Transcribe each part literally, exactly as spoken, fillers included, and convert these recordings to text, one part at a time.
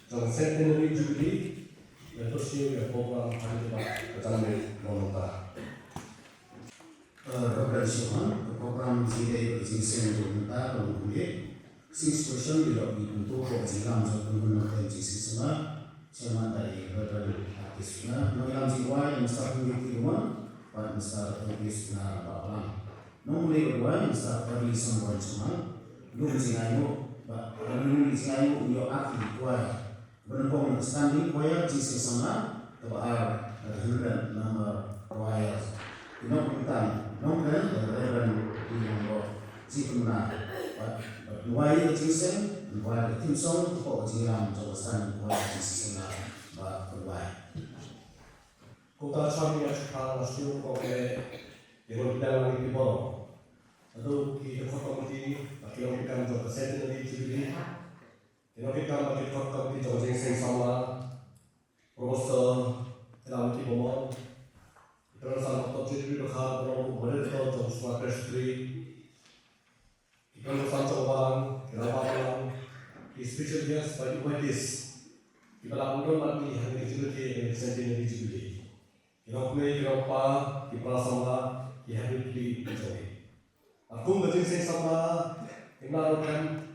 Jong Centenary Jubilee, ïa to siew ïa program ha kaba ka tang ne nongta. Reverend Johan, ka program jingdei ka jingseng jong mynta ka long kumne. Sing question di lok di kuntu ko jinglam jong kuntu na ten jingseng sama. Chairman da i Reverend Artist na. Nonglam jingwai Mister Henry Kirwan, pat Mister Elvis na Baklang. Nong mulai wai Mister Perli Samwan Chumang. Nong jingai mo, ba nong jingai mo yo aki kwai. Ba nong kong standing choir jingseng samla, kaba ar, na the hundred number choir. Nong kumtang, nong kren, the Reverend William Rock. Jingseng samla, ba, ba wai jingseng, wai theme song, ko jinglam, jong standing choir jingseng samla, ba wai. Ko ta chang ya chupang la stiu ko ke, ye ko bidang ni ki boro. Ado ki the committee, ba ki long kam jong Centenary Jubilee. Ki nongkitkam ba ki kotkam ki jong jingseng samla, Professor Elawi Kibomon, ki nongsan Doctor Jitri Dokha, ki nong moderator jong Smart Presbytery, ki nongsan jong Balang, ki nongsan Balang, ki special guest ba invitees, ki ba la pynlong mat ki ha kane ka jingïakhun ka Centenary Jubilee. Ki nongkmie, ki nongpa, ki para samla, ki happy ki jong. Kum ka jingseng samla, ki na ro kan,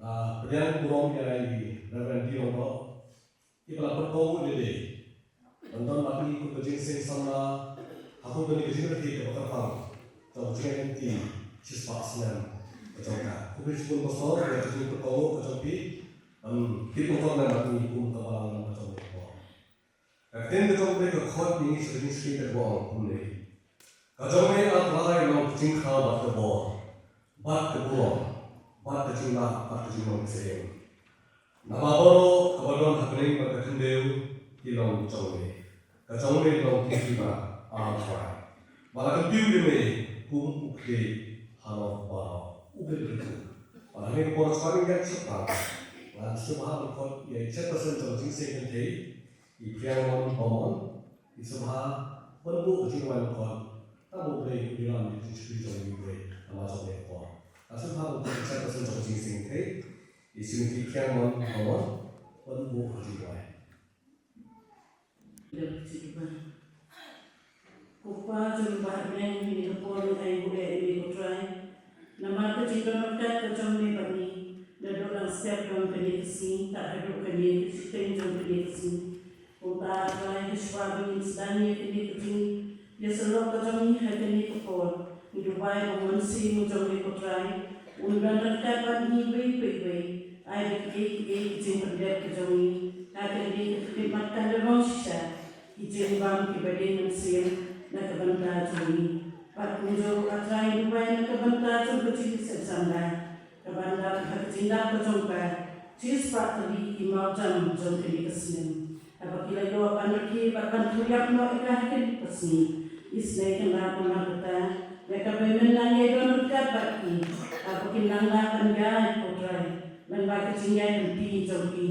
ah, pdiang burom ïa i Reverend Di Longdo. I ba la pyrkhat ïa dei. Don don la kum ka jingseng samla, ha kum ka jingïakhun ka ba ka pang. Jong jingïakhun shispah snem. Ka jong ka. Kum ka jingpyrkhat ïa ka jingpyrkhat ka jong phi. Em, ki pyrkhat na la kum ka ba la ka jong ka. Ka ktien ka jong U Blei ka khot ïa ngi sha ka jingshakri kaba ong kumne. Ka jong me A Trai long ka jingkhaw bad ka bor, bad ka burom, bad ka jinglah, bad ka jinglong seng. Naba baroh kaba don ha bneng bad ha khyndew ki long jong me. Ka jong me long ki hima, A Trai. Ba la kyntiew ïa me kum u khlieh halor baroh. U Blei u kyrkhu. Ba la me ka por shuwa ngin ïa shakri. Ngan sngewbha ban khot ïa i chairperson jong ka jingseng kynthei. I Priang Mon Bamon, i sngewbha ban buh ka jingwan khot, tang ba U Blei u ïalam ïa ka jingshakri jong U Blei, namar jong U Blei ka por. I sngewbha ban khot i chairperson jong ka jingseng kynthei, i Srimati Priang Mon Bamon, ban buh ka jingwan. Ko Kpa jong ngi ba ha bneng, ha kane ka por ngi ai nguh ïa me ko Trai. Namar ka jingdon ryngkat ka jong me bad ngi, naduh dang step jong kane ka sngi, tad haduh kane ka shiteng jong kane ka sngi. Kumta Trai, ha shuwa ba ngin sdang ïa kane ka jingïaseng lok ka jong ngi ha kane ka por, ngi duwai ba u Mynsiem jong me ko Trai un don ryngkat bad ngi iwei pa iwei. Ai ba kiei kiei ki jingpyndep ka jong ngi ha kane ka khmih mat kan da long shisha ki jingbam kiba dei mynsiem na ka bynta jong ngi. Bad kumjuh A Trai, duwai na ka bynta jong ka jingïaseng samla, ka ban dap ha ka jingdap ka jong ka, shispah tylli ki mawjam jong kane ka snem. Haba ki la ïoh ban rkhie bad ban pynïap noh ïa ka ha kane ka sngi. Isynei kynrad namar kata, ïa kaba men nang ïa don ryngkat bad ki, haba kin nang lah ban ïaid ko Trai, lyngba ka jingïaid lynti jong ki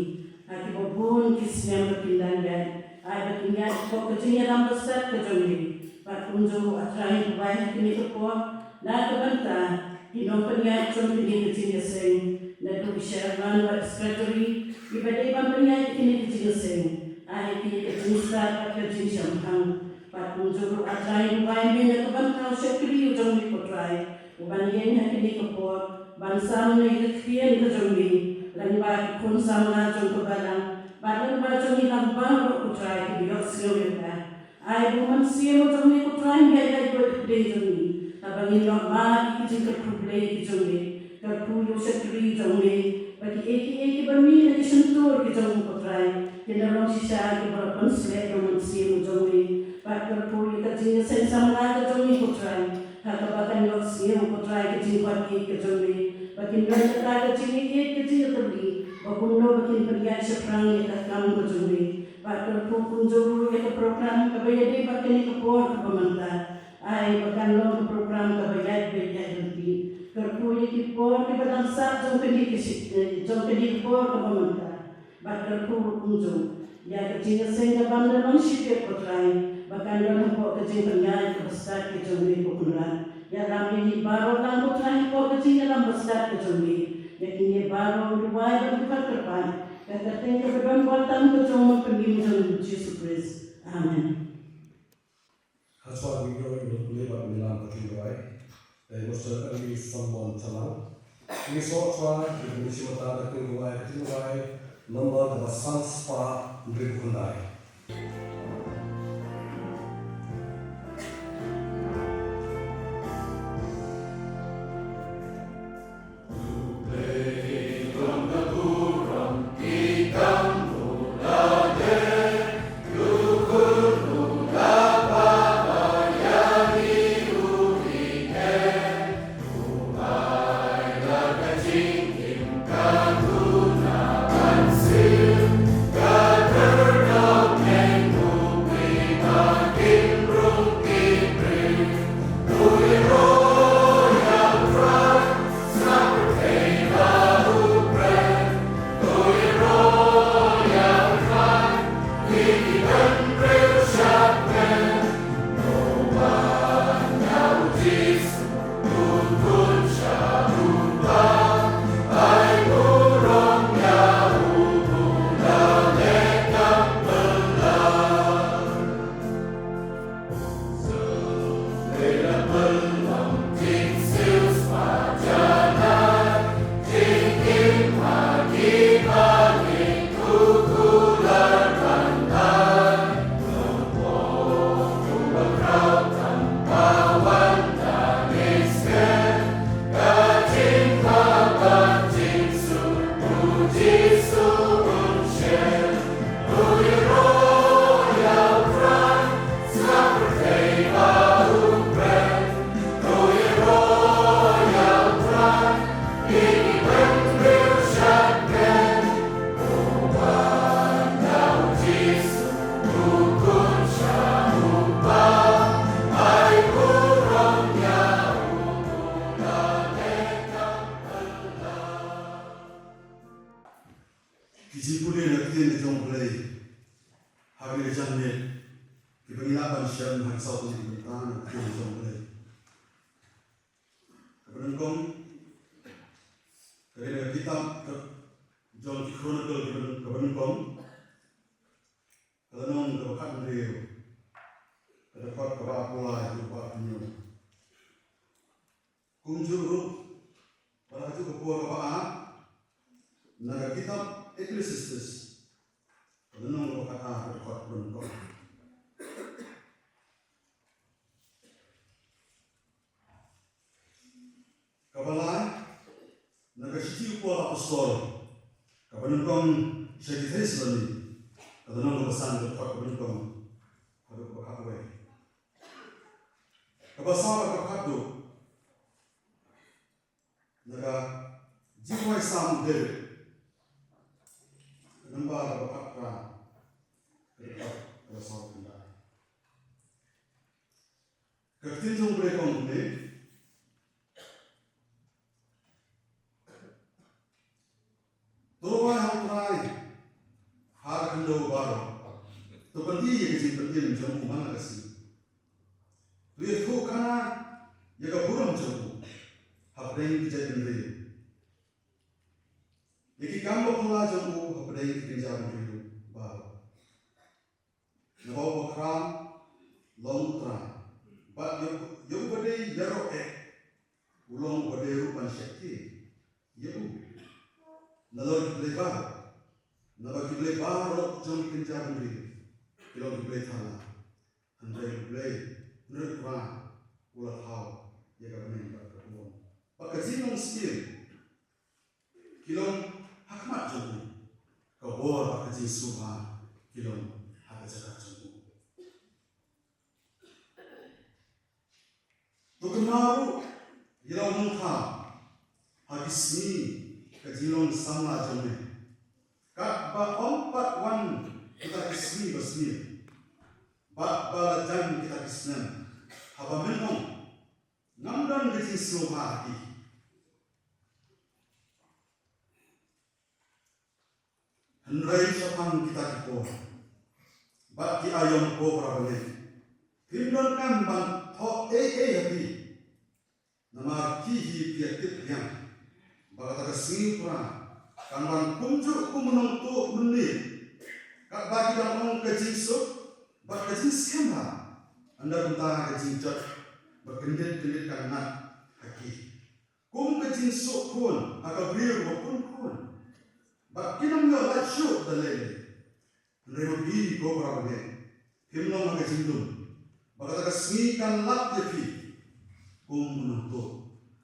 ha kiba bun ki snem ba kin dang ïaid. Ai ba kin ïaid hapoh ka jingïalam bastad ka jong me. Bad kumjuh A Trai, duwai ha kane ka por na ka bynta ki nongpynïaid jong kane ka jingïaseng, naduh i chairman bad secretary, kiba dei ban pynïaid kane ka jingïaseng. Ai ïa ki ka jingstad bad ka jingshemphang. Bad kumjuh ruh A Trai, duwai me na ka bynta u shakri u jong me ko Trai, u ban ïeng ha kane ka por ban sam ïa ka ktien ka jong me lyngba ki khun samla jong ka balang, bad lyngba jong ngi lang baroh ko Trai kiba ïohsngew ïa ka. Ai ba u Mynsiem u jong me ko Trai un ïaid ïaid bad pdeng jong ngi, haba ngin ïoh mad ïa ki jingkyrkhu Blei ki jong me. Kyrkhu ïa u shakri jong me ba kiei kiei kiba mih na ki shyntur ki jong me ko Trai, kin da long shisha kiba la pynshlur da u Mynsiem u jong me. Bad kyrkhu ïa ka jingïaseng samla ka jong me ko Trai, ha kaba kan ïohsngew ko Trai ka jingkhot ïeit ka jong me, ba kin don kata ka jingïeit ka jingïatylli ba kumno ba kin pynïaid shaphrang ïa ka kam ka jong me. Bad kyrkhu kumjuh ruh ïa ka program kaba ïadei bad kane ka por kaba mynta. Ai ba kan long ka program kaba ïaid beit ïaid lynti. Kyrkhu ïa ki por kiba dang sah jong kane ka shi-, eh, jong kane ka por kaba mynta. Bad kyrkhu ruh kumjuh ïa ka jingïaseng kaban da long shiphiah ko Trai, ba kan don hapoh ka jingpynïaid kaba stad ka jong me ko Kynrad. Ïalam ïa ngi baroh lang ko Trai hapoh ka jingïalam bastad ka jong me. Ïa kine baroh ngi duwai ban kyrpad kyrpad Ka kyrteng kaba don bor tam ka jong u Nongpynim jong u Jisu Khrist. Amen. Hashwa video ino pule bad milam ka ktien duwai. Dei Mister Elvi Solomon Chalang. Ngi sngewbha ïa ka ktien duwai, ka ktien duwai number kaba san spah hynriew khyndai. Ki jingpule na ktien ka jong U Blei ha kane ka janmiet, kiba ngi lah ban shem ha ki saw tylli ki bynta na ktien ka jong U Blei. Kaba nyngkong, ka dei ka kitab ka jong ki Chronicle kaba, kaba nyngkong, ka lynnong kaba khathynriew, ka dkhot kaba arphew lai haduh kaba arphew hynñiew. Kumjuh ruh, bad ha kajuh ka por kaba ar, na ka kitab Ecclesiastes, ka lynnong kaba khatar, ka dkhot kaba nyngkong. Kaba lai, na ka shithi u Paul Apostol, kaba nyngkong sha ki Thessaloni, ka lynnong kaba san, ka dkhot kaba nyngkong haduh kaba khatwei. Kaba saw, kaba khatduh, na ka Jingrwai Salm u David, ka nombar kaba khatphra, ka dkhot kaba sawphew khyndai. Ka ktien jong U Blei ka ong kumne: To rwai ha U Trai ha ka khyndew baroh. To pyni ïa ka jingpynim jong u man la ka sngi. To ïathuhkhana ïa ka burom jong u hapdeng ki jaitbynriew, ïa ki kam ba phylla jong u hapdeng ki kynja bynriew baroh. Naba u bakhraw long U Trai, bad ïa u, ïa uba dei ïaroh eh, u long uba dei ruh ban sheptieng ïa u. Nalor ki blei baroh, naba ki blei baroh jong ki kynja bynriew ki long ki blei thala. Hynrei U Blei, hynrei U Trai, u la thaw ïa ka bneng bad ka burom. Bad ka jinglong syiem ki long ha khmat jong u, ka bor bad ka jingsngewbha ki long ha ka jaka jong u. To kynmaw ruh ïa la u Nongthaw ha ki sngi ka jinglong samla jong me, katba ym pat wan kita ki sngi basniew, bad ba la jan kita ki snem, haba men ong, ngam don ka jingsngewbha ha ki. Hynrei shaphang kita ki por bad ki aïom ko para bangeit, phim donkam ban thoh ei ei ha phi, namar phi hi phi ïa tip biang ba kata ka sngi U Trai ka Kan wan kumjuh kum u nongtuh mynmiet, katba ki dang ong ka jingsuk bad ka jingskhem bha, ynda kumta ka jingjot ba kyndit kyndit kan ngat ha ki. Kum ka jingsuk khun ha ka briew ba pun khun, bad kin ym ïoh lait shuh da lei lei. Hynrei ma phi ko para bangeit, phim long ha ka jingdum ba kata ka sngi kan lap ïa phi kum u nongtuh.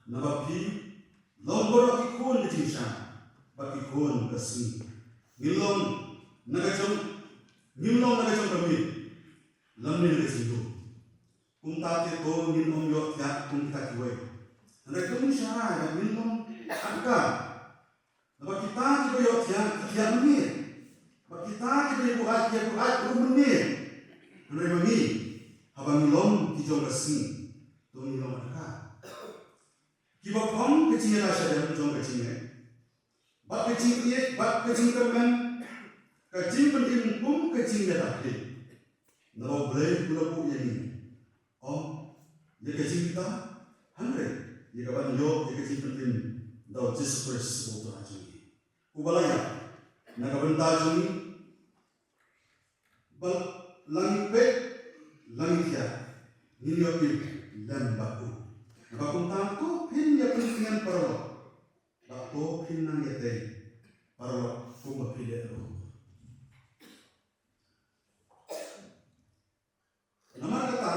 Naba phi long baroh ki khun ka jingshai bad ki khun ka sngi. Ngim long na ka jong, ngim long na ka jong ka miet lymne na ka jingdum. Kumta te to ngin ym ïoh thiah kum kita kiwei. Hynrei to ngin shai ba ngin long adkar. Naba kita kiba ïoh thiah ki thiah mynmiet. Bad kita kiba ïa buaid ki ïa buaid ruh mynmiet. Hynrei ma ngi, haba ngi long ki jong ka sngi, to ngi long adkar. Kiba phong ka jingïada shadem jong ka jingngeit bad ka jingïeit bad ka jingkyrmen, ka jingpynim kum ka jingïada khlieh. Naba U Blei u la buh ïa ngi, ym ïa ka jingbitar, hynrei ïa ka ban ïoh ïa ka jingpynim da U Jisu Khrist uba U Trai jong ngi, uba la ïap na ka bynta jong ngi, ba la ngi peit, la ngi thiah, ngin ïoh im lem bad u. Naba kumta to phin ïa pyntngen paralok, bad to phin nang ïatei paralok kumba phi leh ruh. Namar kata,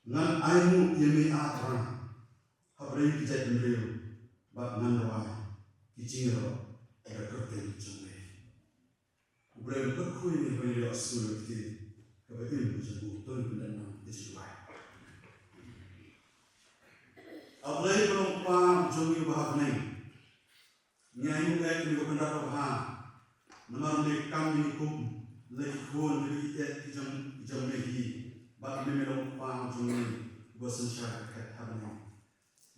ngan ainguh ïa me, A Trai, hapdeng ki jaitbynriew, bad ngan rwai ki jingïaroh ïa ka kyrteng jong me. U Blei un kyrkhu ïa ngi ba ngin ïoh sngew ïa ka ktien kaba im ka jong u. To ngin pyndep noh ïa ka jingduwai. A Blei ba long Kpa jong ngi uba ha bneng, ngi ainguh ïa kane ka kynrad kaba bha, namar me kam ïa ngi kum la ki khun kiba ïeit ki jong, ki jong me hi, bad me, me long Kpa jong ngi uba synshar kyrkhu ha bneng.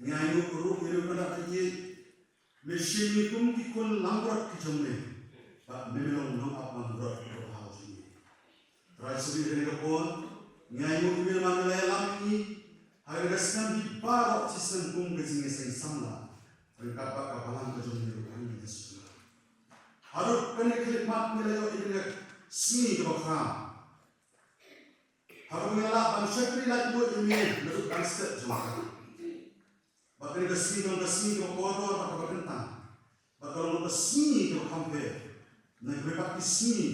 Ngi ainguh ruh ïa kane ka kynrad kaba ïeit, me shim ngi kum ki khun langbrot ki jong me, bad me, me long nongap langbrot uba bha jong ngi. Trai Jisu, ha kane ka por ngi ainguh ïa me namar me la ïalam ïa ngi ha kane ka snem hi baroh shisnem kum ka jingïaseng samla ryngkat bad ka balang ka jong me ruh ha kane ka snem. Haduh kane ka khyllipmat me la ïoh ïa kane ka sngi kaba khraw, ha kaba ngi lah ban shakri laitluid ïa me naduh dang step jong ka. Bad kane ka sngi ka long ka sngi kaba kordor bad kaba kyntang, bad ka long ka sngi kaba kham pher na kiwei pat ki sngi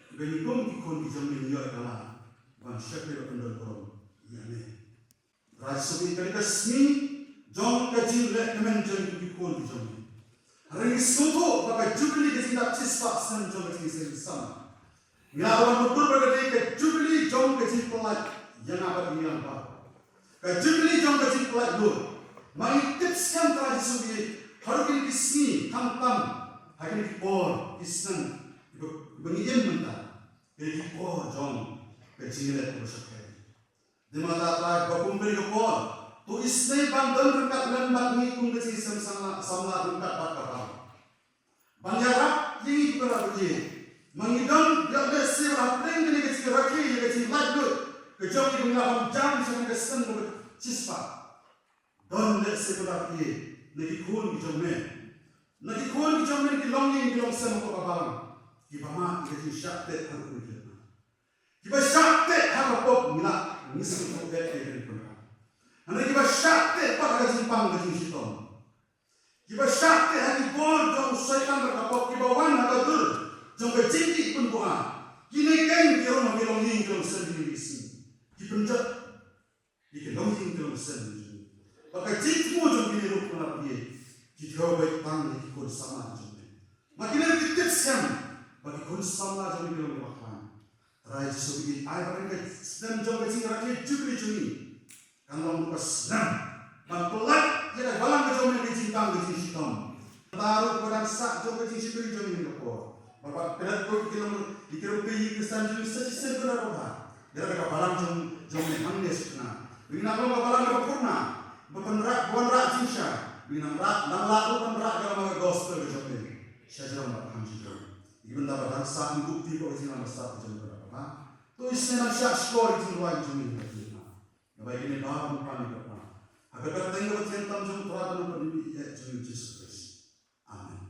kiba ngi kum ki khun ki jong me ngi ïoh ïa ka lad ban shakri bad pyndon burom ïa me. Trai Jisu, kane ka sngi jong ka jinglehkmen jong ngi kum ki khun ki jong me. Hynrei ngi sngewthuh ba ka Jubili ka jingdap shispah snem jong ka jingïaseng samla, ngi la wan mutdur ba ka dei ka Jubili jong ka jingpyllait ïa nga bad ïa ngi lang baroh. Ka Jubili jong ka jingpyllait lut. Ma ngi tip skhem Trai Jisu, haduh kine ki sngi, khamtam ha kine ki por ki snem kiba, kiba ngi im mynta, kine ki por jong ka jingleh kaba shyrkhei. Dei ma kata Trai, ba kum kane ka por, to isynei ban don ryngkat lem bad ngi kum ka jingïaseng samla, samla ryngkat bad ka balang. Ban ïarap ïa ngi, ko Kynrad baïeit. Ma ngi don ïa lehse hapdeng kane ka jingrakhe ïa ka jinglaitluid ka jong ngi, ba ngi lah ban jam sha kane ka snem kaba shispah. Don lehse, ko Kynrad baïeit, na ki khun ki jong me, na ki khun ki jong me, na ki longïing ki longsem hapoh ka balang, kiba mad ïa ka jingshah teh haduh kane ka khyllipmat. Kiba shah teh ha ka pop, ngi lah, ngi sngewthuh ïa kane, Kynrad. Hynrei kiba shah teh pat ha ka jingpang ka jingshitom, kiba shah teh ha ki bor jong u Soitan bad ka pop, kiba wan ha ka dur jong ka jingdih pynbua, kine keiñ ki rung ha ki longïing ki longsem kine ki sngi, ki pynjot ïa ki longïing ki longsem. Bad ka jingthmu jong kine ruh, ko Kynrad baïeit, ki thew beit tang ïa ki khun samla jong me. Ma kine ruh ki tip skhem ba ki khun samla jong me ki long kiba khlaiñ. Trai Jisu baïeit, ai ba kane ka snem jong ka jingrakhe Jubili jong ngi kan long ka snem ban pyllait ïa ka balang ka jong me na ka jingtang ka jingshitom. Mynta ruh kaba dang sah jong ka jingshakri jong ngi ha kane ka por, ba, ba pynlait ruh ïa ki long, ïa ki ruh ki Khristan jong ngi sa shisien, ko Kynrad babha. Ïa ka balang jong, jong me hangne shakhmat, ba ngin nang long ka balang kaba pyrshah, ba pynrah, ba wanrah jingshai, ba ngin nang rah, nang lah ruh ban rah ïa ka gospel ka jong me sha jrong bad kham sha jrong. Ïa ki bynta ba dang sah ngi buh kti hapoh ka jingïalam ba sah ka jong me, ko Kynrad babha. To isynei ban shah shkor ïa ki jingrwai jong ngi, ko Kynrad babha. Naba ïa kine baroh ngi pan ïa phi, ko Kynrad babha, ha ka kyrteng kaba thiang tam jong U Trai bad U Nongpynim jong ngi, U Jisu Khrist. Amen.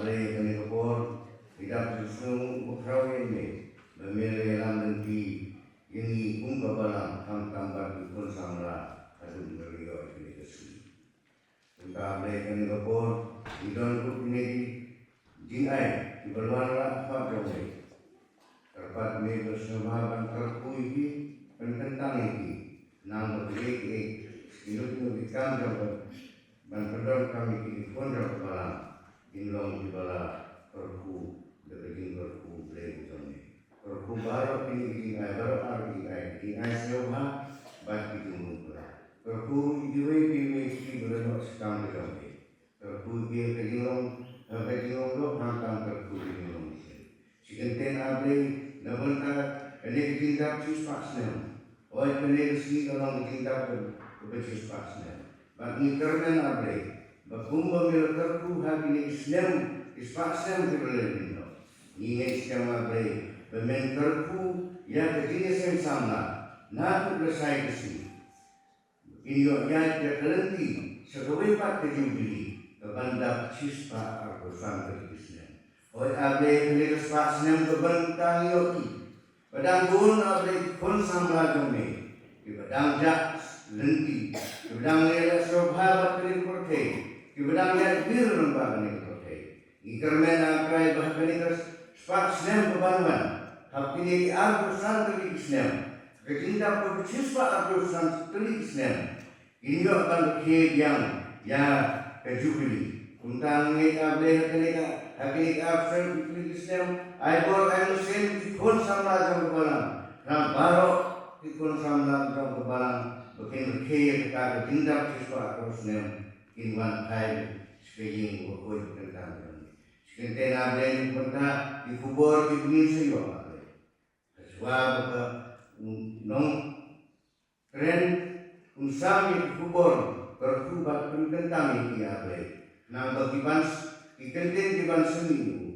Blei, kane ka por ngi dap jingsngew bakhraw ïa me ba me la ïalam lynti ïa ngi kum ka balang, khamtam bad ki khun samla haduh ba la ïoh ïa kane ka sngi. Kumta Blei, kane ka por ngi don ruh kine ki jingai kiba la wan la ha khmat jong me. Kyrpad me ba sngewbha ban kyrkhu ïa ki, pynkyntang ïa ki, khnang ba kiei kiei ki lut ïa ki kam jong ka, ban pyndonkam ïa ki, ki khun jong ka balang, kin long kiba la kyrkhu da ka jingkyrkhu Blei jong me. Kyrkhu baroh kine ki jingai, baroh ar ki jingai, ki jingai sngewbha bad ki jingrung kylla. Kyrkhu ïa kiwei kiwei kiba la noh shitom ka jong me. Kyrkhu ïa ki ha ka jinglong, ha ka jinglong doh, khamtam kyrkhu ïa ka jinglong shisien. Shi kyntien, A Blei, na bynta kane ka jingdap shispah snem. Hooid, kane ka sngi ka long ka jingdap kaba shispah snem. Bad ngi kyrmen, A Blei, ba kumba me la kyrkhu ha kine ki snem, ki spah snem kiba la leit noh, ngi ngeit skhem, A Blei, ba men kyrkhu ïa ka jingïaseng samla naduh lashai ka sngi. Kin ïoh ïaid da ka lynti sha kawei pat ka Jubili kaban dap shispah arphew san tylli ki snem. Hooid, A Blei, kane ka spah snem ka bynta ïa ki ba dang bun, A Blei, ki khun samla jong me kiba dang jah lynti, kiba dang leh sngewbha bad kane ka pyrthei, kiba dang ïaid wir lyngba kane ka pyrthei. Ngi kyrmen, A Trai, ba ha kane ka spah snem kaban wan, hap kine ki arphew san tylli ki snem, ka jingdap kaba shispah arphew san tylli ki snem, kin ïoh ban rkhie biang ïa ka Jubili. Kumta ngi ngeit, A Blei, ha kane ka, ha kane ka arphew san tylli ki snem, ai bor ai mynsiem ki khun samla jong ka balang, khnang baroh ki khun samla jong ka balang ba kin rkhie ïa kata ka jingdap shispah arphew snem, kin wan phai sha ka ïing bakhuid kyntang jong ngi. Shi kyntien, A Blei, na bynta ki khubor kiba ngin sa ïoh, A Blei, hashwa ba ka, um, nongkren un sam ïa ki khubor, kyrkhu bad pynkyntang ïa ki, A Blei, khnang ba ki ban s-, ki kyntien kiban sa mih ruh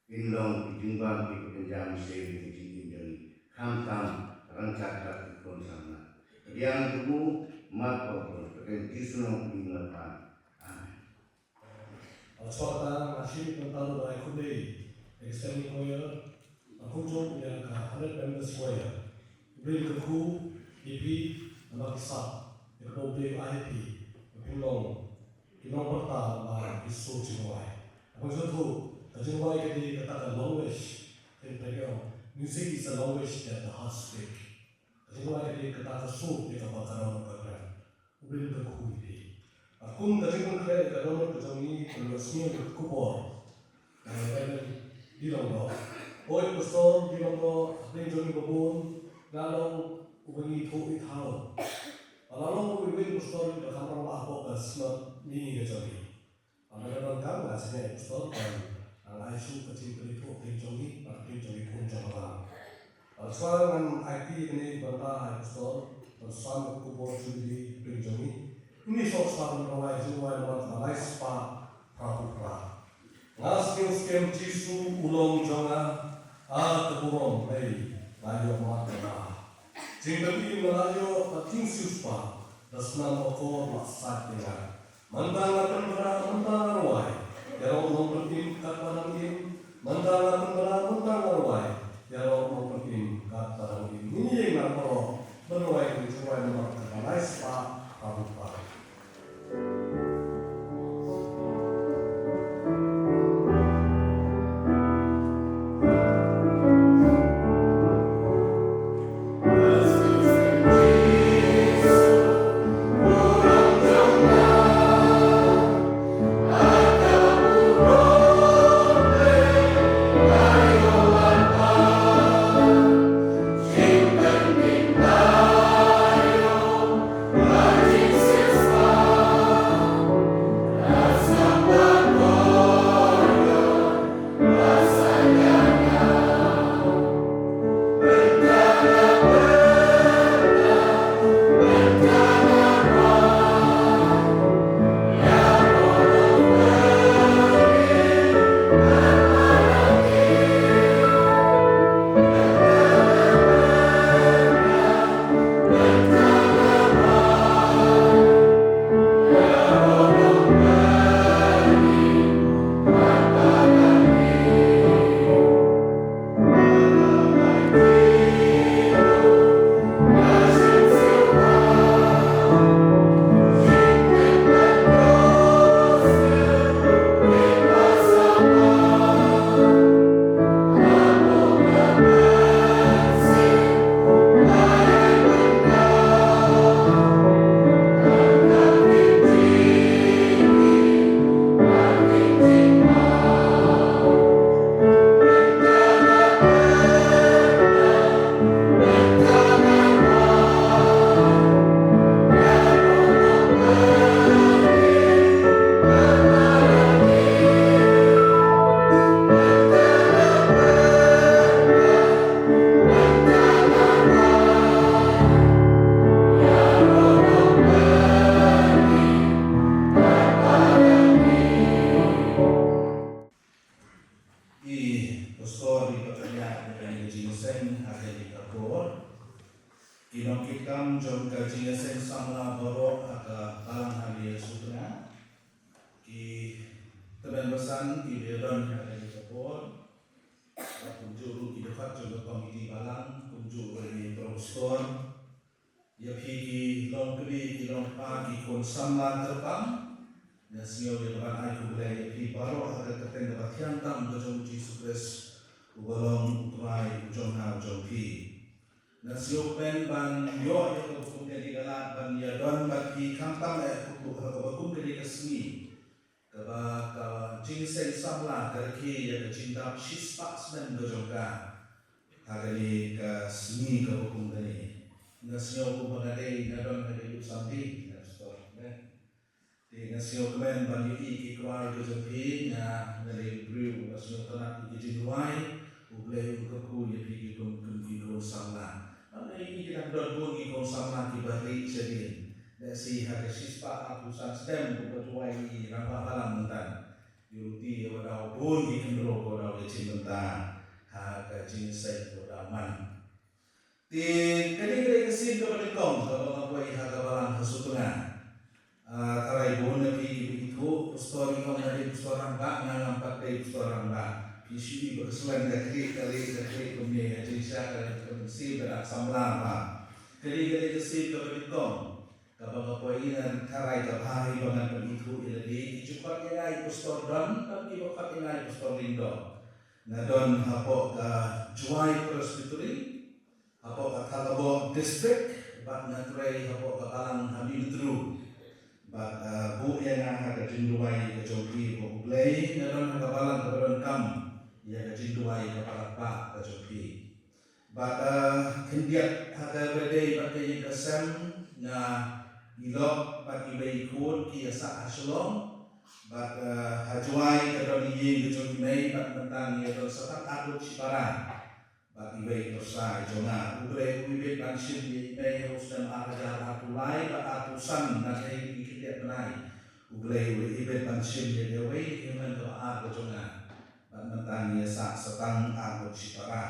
kin long ki jingbam kiba kynja mynsiem ïa ka jingim jong ngi, khamtam ryngkat bad ki khun samla. Pdiang jong u, map ïa u, ha ka kyrteng Jisu Nongpynim ngi pan. Amen. Hashwa kata, nga shim ïa ka bynta ruh ban ai khublei ïa ka Stanley Choir, ba kumjuh ïa ka hundred members choir. U Blei un kyrkhu ïa phi namar ki sap ïa kaba U Blei u ai ïa phi, ba phin long ki nongpyrta ba ki sur jingrwai. Haba ngi sngewthuh, ka jingrwai ka dei kata ka language, ka dei ka, music is a language that the heart speak. Ka jingrwai ka dei kata ka sur ïa kaba ka dohnud ka kren. U Blei un kyrkhu ïa phi. Bad kum ka jingpynkhreh ïa ka dohnud ka jong ngi, to ïohsngew ïa ka khubor na ka Reverend D. Lyngdoh. Oi Pastor D. Lyngdoh, hapdeng jong ngi ba bun nga long uba ngi ïathuh ïathaw. Bad la long uwei u pastor uba kham rangbah hapoh ka synod mini ka jong ngi. Bad lada donkam, nga sngewbha, Pastor, ban nang ai shuh ka jingpynithuh hapdeng jong ngi bad hapdeng jong ki khun jong ka balang. Bad shuwa ngan aiti ïa kane ka bynta, ai Pastor, ban sam ïa ka khubor Jubili hapdeng jong ngi, ngin ïa sngewsih ban rwai jingrwai namar kaba lai spah phra phew phra. Nga sngewskhem Jisu u long jong nga, a ka burom Blei nga ïoh mad na ka. Jingpynim nga la ïoh bad jingsiewspah, da snam akor la sait ïa nga. Mynta nga pynbna, mynta nga rwai, ïaroh nongpynim katba nang im. Mynta nga pynbna, mynta nga rwai, ïaroh nongpynim katba nang im. Ngin ïeng lang baroh ban rwai ka jingrwai namar kaba lai spah phra phew phra. kam jong ka jingïaseng samla baroh ha ka balang ha Sutnga. Ki tymmen basan kiba ïadon ha kane ka por, bad kumjuh ruh ki dkhot jong ka komiti balang, kumjuh ruh ïa i pastor, ïa phi ki longkmie ki longkpa ki khun samla kyrpang. Nga sngew ïa kaban ai khublei ïa phi baroh ha ka kyrteng kaba thiang tam ka jong U Jisu Khrist, uba long U Trai u jong nga u jong phi. Nga sngewkmen ban ïoh ïa kaba kum kane ka lad ban ïadon bad phi khamtam eh ha kaba kum kane ka sngi, kaba ka jingïaseng samla ka rakhe ïa ka jingdap shispah snem ka jong ka ha kane ka sngi kaba kum kane. Nga sngew kumba nga dei nga don ha kane ka Sunday, nga sngewkmen. Te nga sngewkmen ban ïohi ki kwai ka jong phi. Nga, nga dei u briew uba sngewtynnat ïa ki jingduwai. U Blei un kyrkhu ïa phi ki kum, kum ki khun samla. Bad nga ïohi ki dang don bun ki khun samla kiba rieh shadien. Lehse ha ka shispah arphew san snem kumba duwai ïa i rangbah balang mynta, ïa uti ïa uba daw bun ki khynroo kiba daw ïa shim bynta ha ka jingïaseng ba daw man. Te kane ka dei ka sien kaba nyngkong kaba nga poi ha ka balang ha Sutnga. Ah, tharai bun na phi kiba ithuh, pastor i ong nga dei pastor rangbah, nga ngam pat dei pastor rangbah. Phi shu i ba ka slen ka khlieh ka leh ka khlieh kumne, ka jingshisha ka mynsiem ka dang samla bha. Kane ka dei ka sien kaba nyngkong kaba nga poi, nga tharai ka bha hi ba ngan pynithuh ïa lade. Ki ju khot ïa nga i Pastor Don bad kiba khot ïa nga i Pastor Lyngdoh. Nga don hapoh ka Jowai Presbytery, hapoh ka Thangaboh District, bad nga trei hapoh ka balang ha Mihmyntdu. Bad, ah, buh ïa nga ha ka jingduwai ka jong phi, ko U Blei, nga don ha ka balang kaba donkam ïa ka jingduwai kaba radbah ka jong phi. Bad, ah, khyndiat ha kaba dei bad ka ïing ka sem, nga, i lok bad iwei i khun ki ïasah ha Shillong. Bad, ah, ha Jowai ka don i ïing ka jong i mei bad mynta ngi ïa don sa tang arngut shipara. Bad iwei i pyrsa i jong nga. U Blei u ibit ban shim ïa i mei ha u snem ar hajar arphew lai bad arphew san, na ka hynñiew khyndiat bnai. U Blei u ibit ban shim ïa kawei, ïa ka hynmen kaba ar ka jong nga. Bad mynta ngi ïasah sa tang arngut shipara.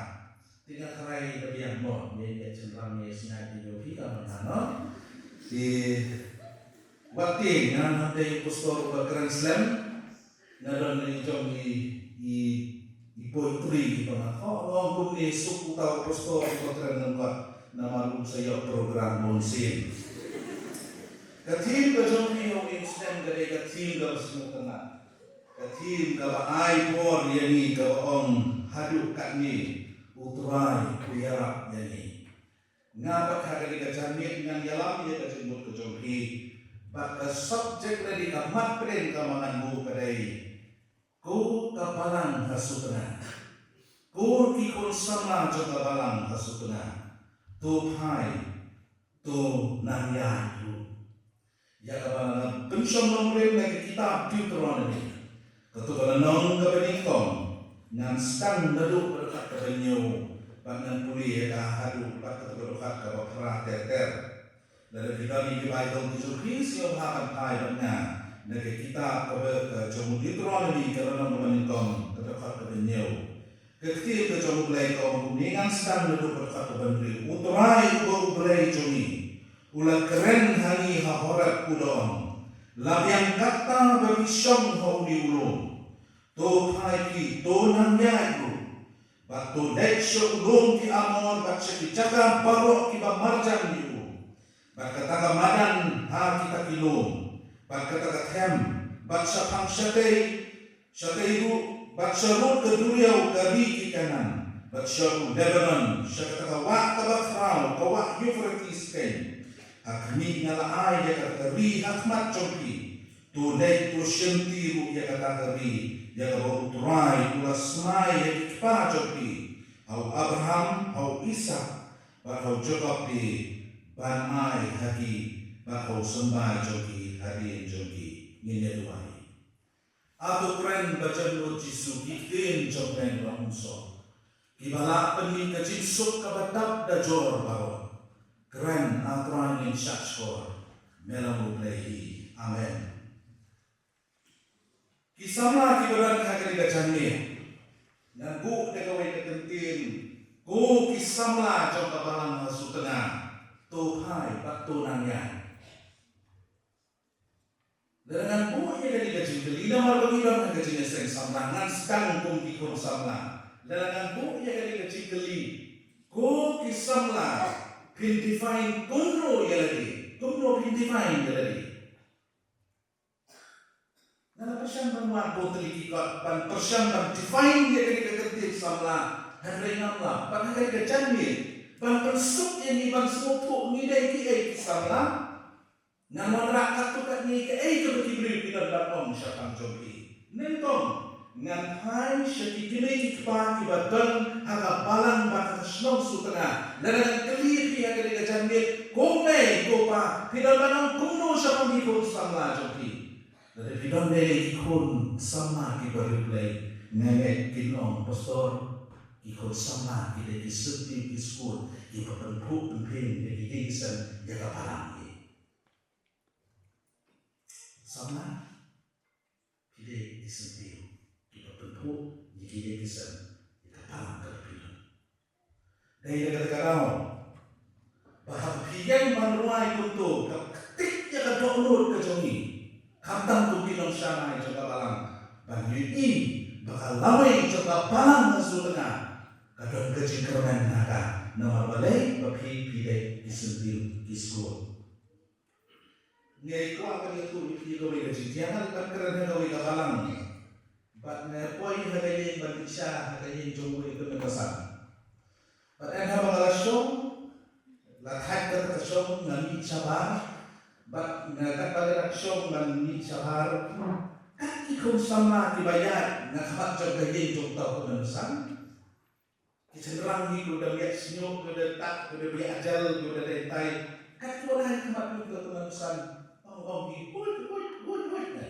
Te nga tharai da biang mo, ngi ïa shynrang ngi ïa sngaid ïa u hi ka mynta, no? Te wat te nga ngam dei u pastor uba kren slem. Nga don i jong i, i, i poetry kiba nga thoh, nga ong kumne, suk uta u pastor uba kren lyngkot, namar um sa ïoh program bun sien. Ka theme ka jong phi ha une u snem ka dei ka theme kaba sngewtynnat. Ka theme kaba ai bor ïa ngi kaba ong, Haduh Katne U Trai U Ïarap ïa Ngi. Nga pat ha kane ka janmiet ngan ïalam ïa ka jingmut ka jong phi. Bad ka subject lane ka mat pdeng kaba ngan buh ka dei, Ko ka Balang ha Sutnga. Ko ki khun samla jong ka balang ha Sutnga. To phai, to nang ïaid ruh. Ïa kaba nga pynshong nongrim na ka kitab Deuteronomi, kato ka lynnong kaba nyngkong, ngan sdang naduh ka dkhot kaba hynñiew bad ngan pule ïa ka haduh bad kato ka dkhot kaba phra ter ter. Lada phi don ïa ki Baibl ki jong phi, sngewbha ban phai bad nga na ka kitab kaba, ka jong u Deuteronomi, ka lynnong kaba nyngkong, ka dkhot kaba hynñiew. Ka ktien ka jong U Blei ka ong kumne, ngan sdang naduh ka dkhot kaba hynriew. U Trai uba U Blei jong ngi u la kren ha ngi ha Horeb, u da ong, la biang katta ba phi shong ha une u lum. To phai phi, to nang ïaid ruh, bad to leit sha u lum ki Amor bad sha ki jaka baroh kiba marjan ïa u, bad kata ka madan ha kita ki lum, bad kata ka them, bad shaphang shatei, shatei ruh, bad sharud ka duriaw ka ri ki Kanaan, bad sha u Lebanon, sha kata ka wah kaba khraw, ka wah Euphrates kein. Ha khmih, nga la ai ïa kata ka ri ha khmat jong phi. To leit, to shimti ruh ïa kata ka ri ïa kaba U Trai u la smai ïa ki kpa jong phi, ha u Abraham, ha u Isaak, bad ha u Jakob te, ban ai ha ki, bad ha u symbai jong ki hadien jong ki. Ngin ïa duwai. A to kren Bajan Lord Jisu, ki ktien jong me la umsor, kiba la pynmih ka jingsuk kaba dap da jor baroh. Kren, A Trai, ngin shah shkor, me long U Blei hi. Amen. Ki samla kiba don ha kane ka janmiet, ngan buh da kawei ka kyntien, Ko ki samla jong ka Balang ha Sutnga. To phai bad to nang ïa. Lada ngan buh ïa kane ka jingkylli, namar ba ngi don ha ka jingïaseng samla, ngan sdang kum ki khun samla. Lada ngan buh ïa kane ka jingkylli, ko ki samla, phin define kumno ïa lade, kumno phin define ïa lade. Nga la pyrshang ban wad bun tylli ki kot, ban pyrshang ban define ïa kane ka kyntien samla, hynrei ngam lah, ban ha kane ka janmiet, ban pynsuk ïa ngi ban sngewthuh ngi dei kiei ki samla. Ngan wanrah katto katne kaei kaba ki briew ki don ban ong shaphang jong phi. Nyngkong, ngan phai sha ki kmie ki kpa kiba don ha ka balang bad ha ka shnong Sutnga. Lada ngan kylli phi ha kane ka janmiet, ko mei ko pa, phi don ban ong kumno shaphang ki khun samla jong phi? Lada phi don lei lei ki khun samla kiba riewblei, nga ngeit kin ong, Pastor, ki khun samla ki dei ki syntiew ki skur kiba pynphuh pynphieng ïa ki ïing ki sem ïa ka balang hi. Samla, phi dei ki syntiew kiba pynphuh ïa ki ïing ki sem ïa ka balang kaba phi don. Dei na kata ka daw ba haba phi ïeng ban rwai kumto, ka ktik ïa ka dohnud ka jong ngi. Khamtam kum ki nongshakri jong ka balang, ban ïohi ba ka lawei jong ka balang ha Sutnga ka don ka jingkyrmen na ka, namar balei? Ba phi, phi dei ki syntiew ki skur. Nga kwah ban ïathuh ïa phi kawei ka jingthiang, nga la kren ha kawei ka balang. Bad nga poi ha ka ïing ban mih sha ha ka ïing jong uwei u tymmen basan. Bad hynda ba nga la shong, la thait kata ka shong, nga mih shabar. Bad nga, katba nga dang shong ban mih shabar, kat ki khun samla kiba ïaid na khmat jong ka ïing jong uta u tymmen basan. Ki shynrang hi, ko da biah shñiuh, ko da tak, ko da biah jel, ko da dei tai. Kat kiba lai ha khmat jong uta u tymmen basan, ong ong hi, "Huit, huit, huit, huit," ne.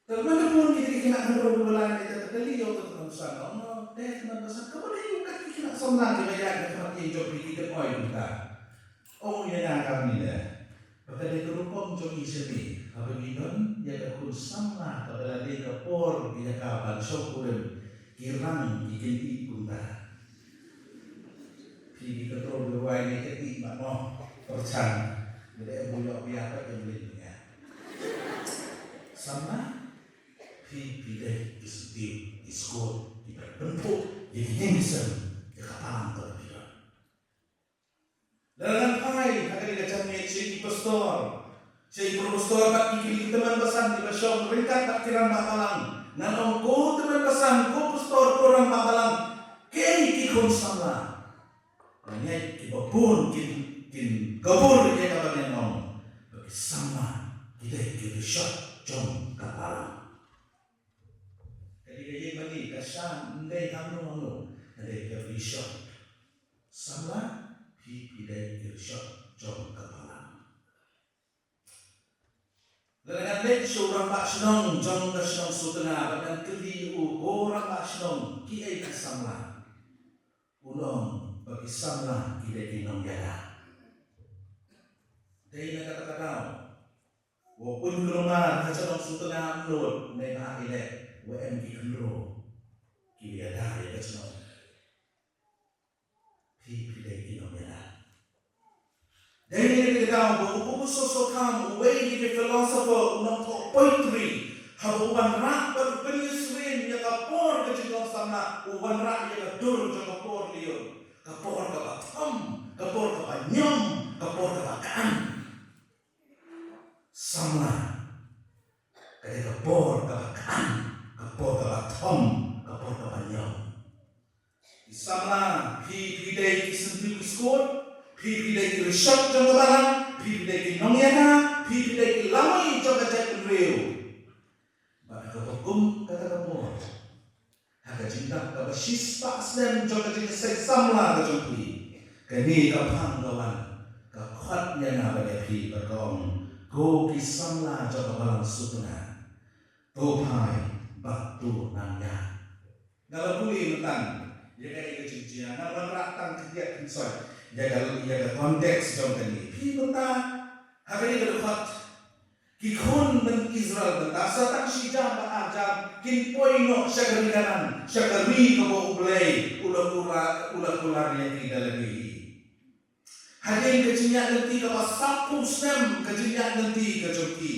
Te mynta bun kita ki khynnah khynroo kiba lai, te ki kylli ïa uta u tymmen basan, ong, "Te tymmen basan, kaba dei kat ki khynnah samla kiba ïaid na khmat ïing jong phi, ki dang oi kumta." Ong ïa nga, "Ka mih leh, ba ka dei ka rukom jong ngi shane, haba ngi don ïa ka khun samla kaba la dei ka por ïa ka ban shong kurim, ki rang ki kyndiah kumta." Phi ki kynrong ki rwai ne kyndiah, ma mo, pyrshang. Lada em bu ïoh biang pat em leh ïa nga. Samla, phi, phi dei ki syntiew ki skur kiba pynphuh ïa ki ïing ki sem ïa ka balang kaba phi don. Lada ngan phai ha kane ka janmiet sha ki pastor, sha ki pastor bad ki kmie ki tymmen basan kiba shong ryngkat bad ki rangbah balang, ngan ong, "Ko tymmen basan, ko pastor, ko rangbah balang, kiei ki khun samla?" Nga ngeit kiba bun kin, kin kabur ïa kaba ngan ong, ba ki samla ki dei ki rishot jong ka balang. Ka dei ka ïing mane, ka sha, ym dei hangno hangno, ka dei ka rishot. Samla, phi, phi dei ki rishot jong ka balang. Lada ngan leit sha u rangbah shnong jong ka shnong Sutnga bad ngan kylli u, "Ko rangbah shnong, kiei ki samla?" Un ong ba ki samla ki dei ki nongïada. Dei na kata ka daw, wa un kulmar ha shnong Sutnga, ym nud, neibhah i leh wa em ki khynroo kiba ïada ïa ka shnong. Phi, phi dei ki nongïada. Dei na kata ka daw ba u Confucius, uwei na ki philosopher, u nongthoh poetry, haba u wanrah bad u pynïasyriem ïa ka por ka jinglong samla, u wanrah ïa ka dur jong ka por lyiur, ka por kaba thom, ka por kaba ñiom, ka por kaba k'an. Samla ka dei ka por kaba k'an, ka por kaba thom, ka por kaba ñiom. Ki samla, phi, phi dei ki syntiew ki skur, phi, phi dei ki rishot jong ka balang, phi, phi dei ki nongïada, phi, phi dei ki lawei jong ka jaitbynriew. Bad ha kaba kum kata ka por, ha ka jingdap kaba shispah snem jong ka jingïaseng samla ka jong phi, kane ka phang ka wan, ka khot ïa nga bad ïa phi bad ka ong, "Ko ki samla jong ka balang Sutnga, to phai bad to nang ïa." Nga la pule mynta ïa kaei ka jingjia, nga wanrah tang khyndiat khynsoit ïa ka, ïa ka context jong kane. Phi mynta ha kane ka dkhot, ki khun Israel mynta sa tang shi jam bad ar jam kin poi noh sha ka ri Kanaan, sha ka ri kaba U Blei u la kular, u la kular ïa ki da lade hi. Hadien ka jingïaid lynti kaba sawphew snem ka jingïaid lynti ka jong ki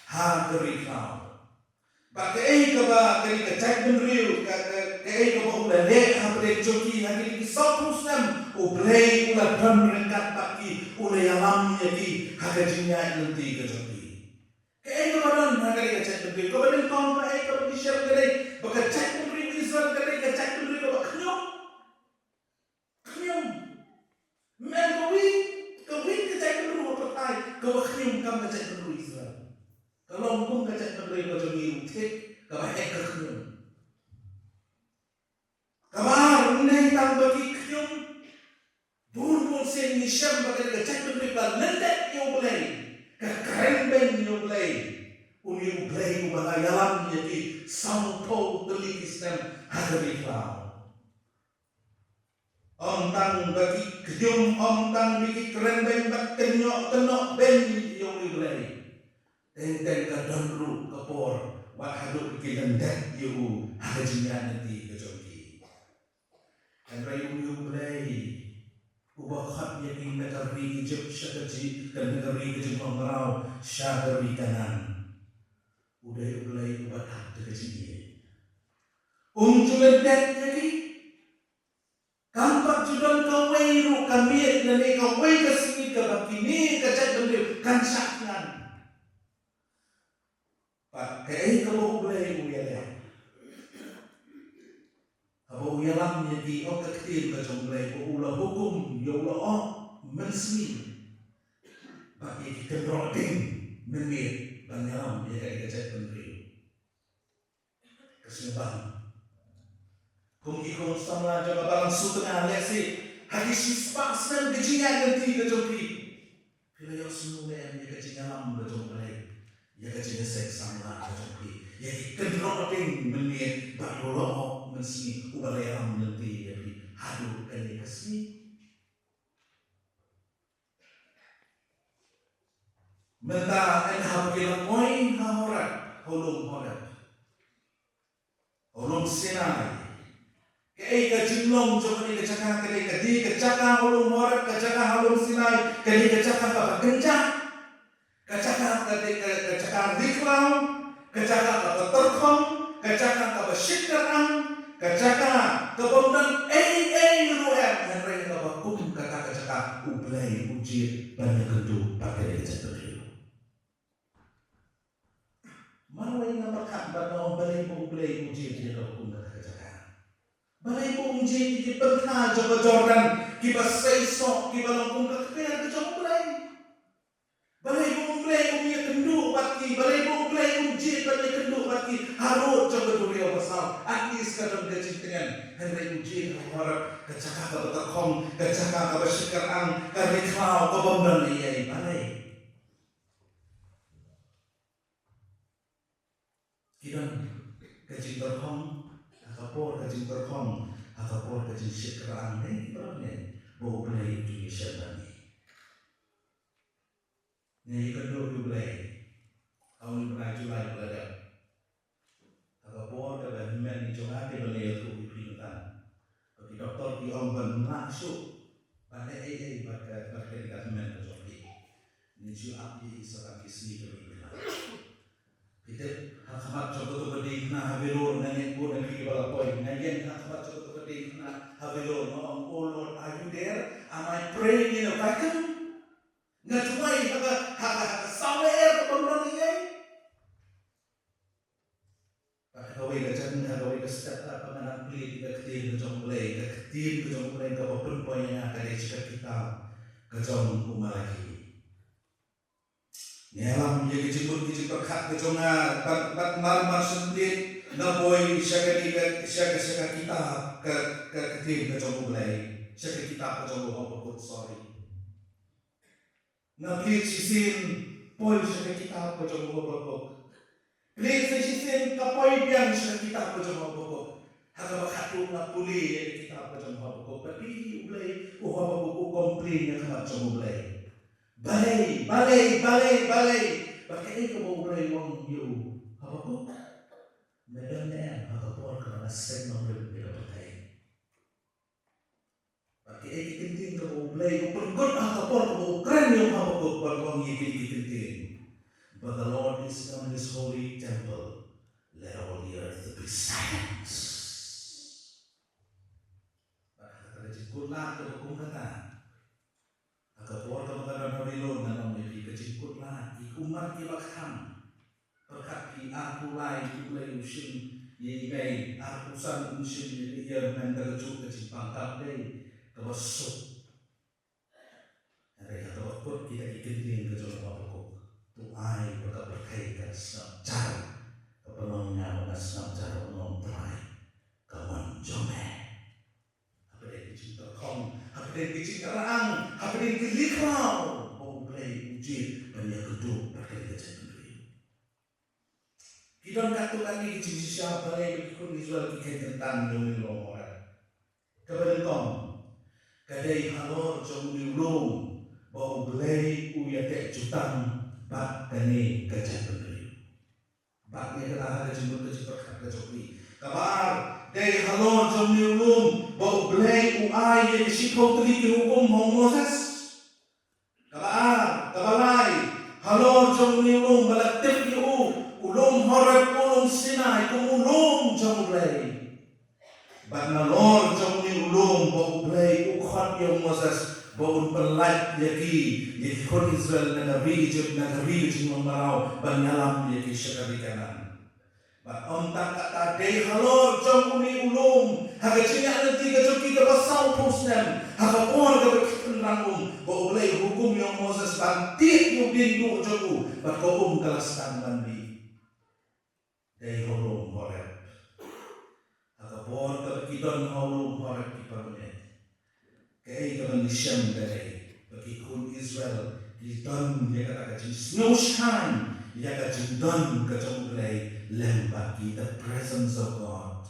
ha ka ri khlaw. Bad kaei kaba kane ka jaitbynriew, ka, ka, kaei kaba u la leh hapdeng jong ki ha kine ki sawphew snem, U Blei u la don ryngkat bad ki, u la ïalam ïa ki ha ka jingïaid lynti ka jong ki. Kaei kaba don ha kane ka jaitbynriew, kaba nyngkong kaei kaba ngi shem ka dei ba ka jaitbynriew Israel ka dei ka jaitbynriew kaba khñium. Khñium. Mem kawei, kawei ka jaitbynriew ha pyrthei kaba khñium kam ka jaitbynriew Israel. Ka long kum ka jaitbynriew ka jong ngi ruh thik kaba heh ka khñium. Kaba ar, ym dei tang ba ki khñium. Bun bun sien ngi shem ba ka dei ka jaitbynriew ka lyndet ïa U Blei, ka kren beiñ ïa U Blei. Une U Blei uba la ïalam ïa ki sawphew tylli ki snem ha ka ri khlaw. Ym tang ba ki khñium, ym tang ba ki kren beiñ bad kynnoh kynnoh beiñ ïa U Blei. Teng teng ka don ruh ka por wat haduh ba ki lyndet ïa u ha ka jingïaid lynti ka jong ki. Hynrei une U Blei uba khot ïa ki na ka ri Egypt sha ka ji, ka na ka ri ka jinglong mraw sha ka ri Kanaan, u dei U Blei uba dak da ka jingïeit. Um ju lyndet ïa ki. Kam pat ju don kawei ruh ka miet lane kawei ka sngi kaba kine ka jaitbynriew kan shah thngan. Bad kaei kaba U Blei u ïaleh, haba u ïalam ïa ki, ong ka ktien ka jong U Blei ba u la hukum ïa u lyoh mynsngi bad ïa ki kynroh ding mynmiet ban ïalam ïa ka, ïa ka jaitbynriew. Ka sngewbang. Kum ki khun samla jong ka balang sutnga, lehse ha ki shispah snem ka jingïaid lynti ka jong phi, phi la ïohsngew ne em ïa ka jingïalam ka jong U Blei ïa ka jingïaseng samla ka jong phi, ïa ki kynroh ding mynmiet bad u lyoh mynsngi uba la ïalam lynti ïa phi haduh kane ka sngi? Mynta ynda haba ki la poi ha Horeb, ha u lum Horeb, ha u lum Sinai. Kaei ka jinglong jong kane ka jaka, kane ka dei ka jaka ha u lum Horeb, ka jaka ha u lum Sinai, kane ka jaka kaba kynjah. Ka jaka ka dei ka, ka jaka ri khlaw, ka jaka kaba tyrkhong, ka jaka kaba shit kyrang, ka jaka kabym don ei ei ruh em, hynrei kaba kum kata ka jaka U Blei u jied ban ïakynduh bad kane ka jaitbynriew. Marwei nga pyrkhat bad nga ong balei ba U Blei u jied ïa kaba kum kata ka jaka. Balei ba um jied ïa ki pyntha jong ka Jordan kiba seisoh, kiba long kum ka kper ka jong U Blei. Balei ba U Blei um ïakynduh bad ki, balei ba U Blei um jied ban ïakynduh bad ki harud jong ka duriaw basaw. At least ka don ka jingtngen. Hynrei u jied ha Horeb, ka jaka kaba tyrkhong, ka jaka kaba shit kyrang, ka ri khlaw kabym don ei ei, balei? Ki don ka jingtyrkhong ha ka por ka jingtyrkhong, ha ka por ka jingshit kyrang, ne ki don ne ba U Blei u ju ïashem bad ngi. Ngi ïakynduh ïa U Blei ha une u bnai July ba la dep. Ha ka por kaba hynmen jong nga, kaba ngi ïathuh ïa phi mynta, ba ki doktor ki ong ban ym lah shuh ban leh ei ei bad ka, bad ka, ka hynmen ka jong phi. Ngi ju ap ïa i sa tang ki sngi kiba ïaid. Phi tip, ha khmat jong kato ka diengphna ha Vellore, nga ngeit bun na phi kiba la poi, nga ïeng ha khmat jong kato ka diengphna ha Vellore, nga ong, "Oh Lord, are you there? Am I praying in a vacuum?" Nga duwai ha ka, ha ka, ha ka saw lyer kaba ym don ei ei. Bad ha kawei ka jaka, ha kawei ka step, bad nga nang plie ïa ka ktien ka jong U Blei, ka ktien ka jong U Blei kaba pynpoi ïa nga ka dei sha ka kitab ka jong u Malaki. Nga ïalam ïa ka jingmut ka jingpyrkhat ka jong nga, bad, bad mar mar shen plie nga poi sha kane ka, sha ka, sha ka kitab ka, ka ktien ka jong U Blei, sha ka kitab ka jong u Habakuk, sorry. Nga plie shisien, poi sha ka kitab ka jong u Habakuk. Plie sa shisien, ka poi biang sha ka kitab ka jong u Habakuk. Ha kaba khatduh nga pule ïa ka kitab ka jong u Habakuk. Bad phi, U Blei, u Habakuk u complain ïa ka khmat jong U Blei. Balei, balei, balei, balei? Bad kaei kaba U Blei u ong ïa u Habakuk? Me don ne em ha ka por kaba nga seng nongrim ïa ka pyrthei? Bad kaei ka ktien kaba U Blei u pynkut ha ka Por kaba u kren ïa u Habakuk, bad u ong ïa kine ki kyntien: "But the Lord is come in his holy temple. Let all the earth be silence." Bad ha kata ka jingkut lad kaba kum kata, ha ka por kaba ka don ha Babilon, ngan ong ïa phi, ka jingkut lad, ki ummat kiba kthang, pyrkhat phi, arphew lai U Blei u shim ïa i mei, arphew san un shim ïa i, ïa, hynrei da kajuh ka jingpang kam dei kaba suk. Hynrei ha kaba kut kita ki kyntien ka jong u Habakuk, to ai ba ka pyrthei kan sngap jar, ka pynlong ïa ba kan sngap jar, U Nongtrai, ka mon jong me. Hapdeng ki jingtyrkhong, hapdeng ki jingkyrang, hapdeng ki likhraw, ba U Blei u jied ban ïakynduh bad kane ka jaitbynriew. Ki don katto katne ki jingshisha balei ba ki khun Israel ki kheiñ kyntang ïa une u lum Horeb. Kaba nyngkong, ka dei halor jong une u lum ba U Blei u ïateh jutang bad kane ka jaitbynriew. Bad ïa kata ha ka jingmut ka jingpyrkhat ka jong phi. Kaba ar, dei halor jong une u lum ba U Blei u ai ïa ki shiphew tylli ki hukum ha u Moses. Kaba ar, kaba lai, halor jong une u lum ba la tip ïa u, u lum Horeb, u lum Sinai, kum u lum jong U Blei. Bad nalor jong une u lum ba U Blei u khot ïa u Moses ba un pynlait ïa ki, ïa ki khun Israel na ka ri Egypt, na ka ri ka jinglong mraw, ban ïalam ïa ki sha ka ri Kanaan. Bad ym tang kata, dei halor jong une u lum, ha ka jingïaid lynti ka jong ki kaba sawphew snem, ha ka por kaba ki pynrang um, ba U Blei u hukum ïa u Moses ban tied ïa u dieng duh jong u, bad ka um ka la sdang ban bih. Dei ha u lum Horeb. Ha ka por kaba ki don ha u lum Horeb ki para bangeit, kaei kaba ngi shem ka dei ba ki khun Israel ki don ïa kata ka jingsngewshngaiñ ïa ka jingdon ka jong U Blei lem bad ki, the presence of God.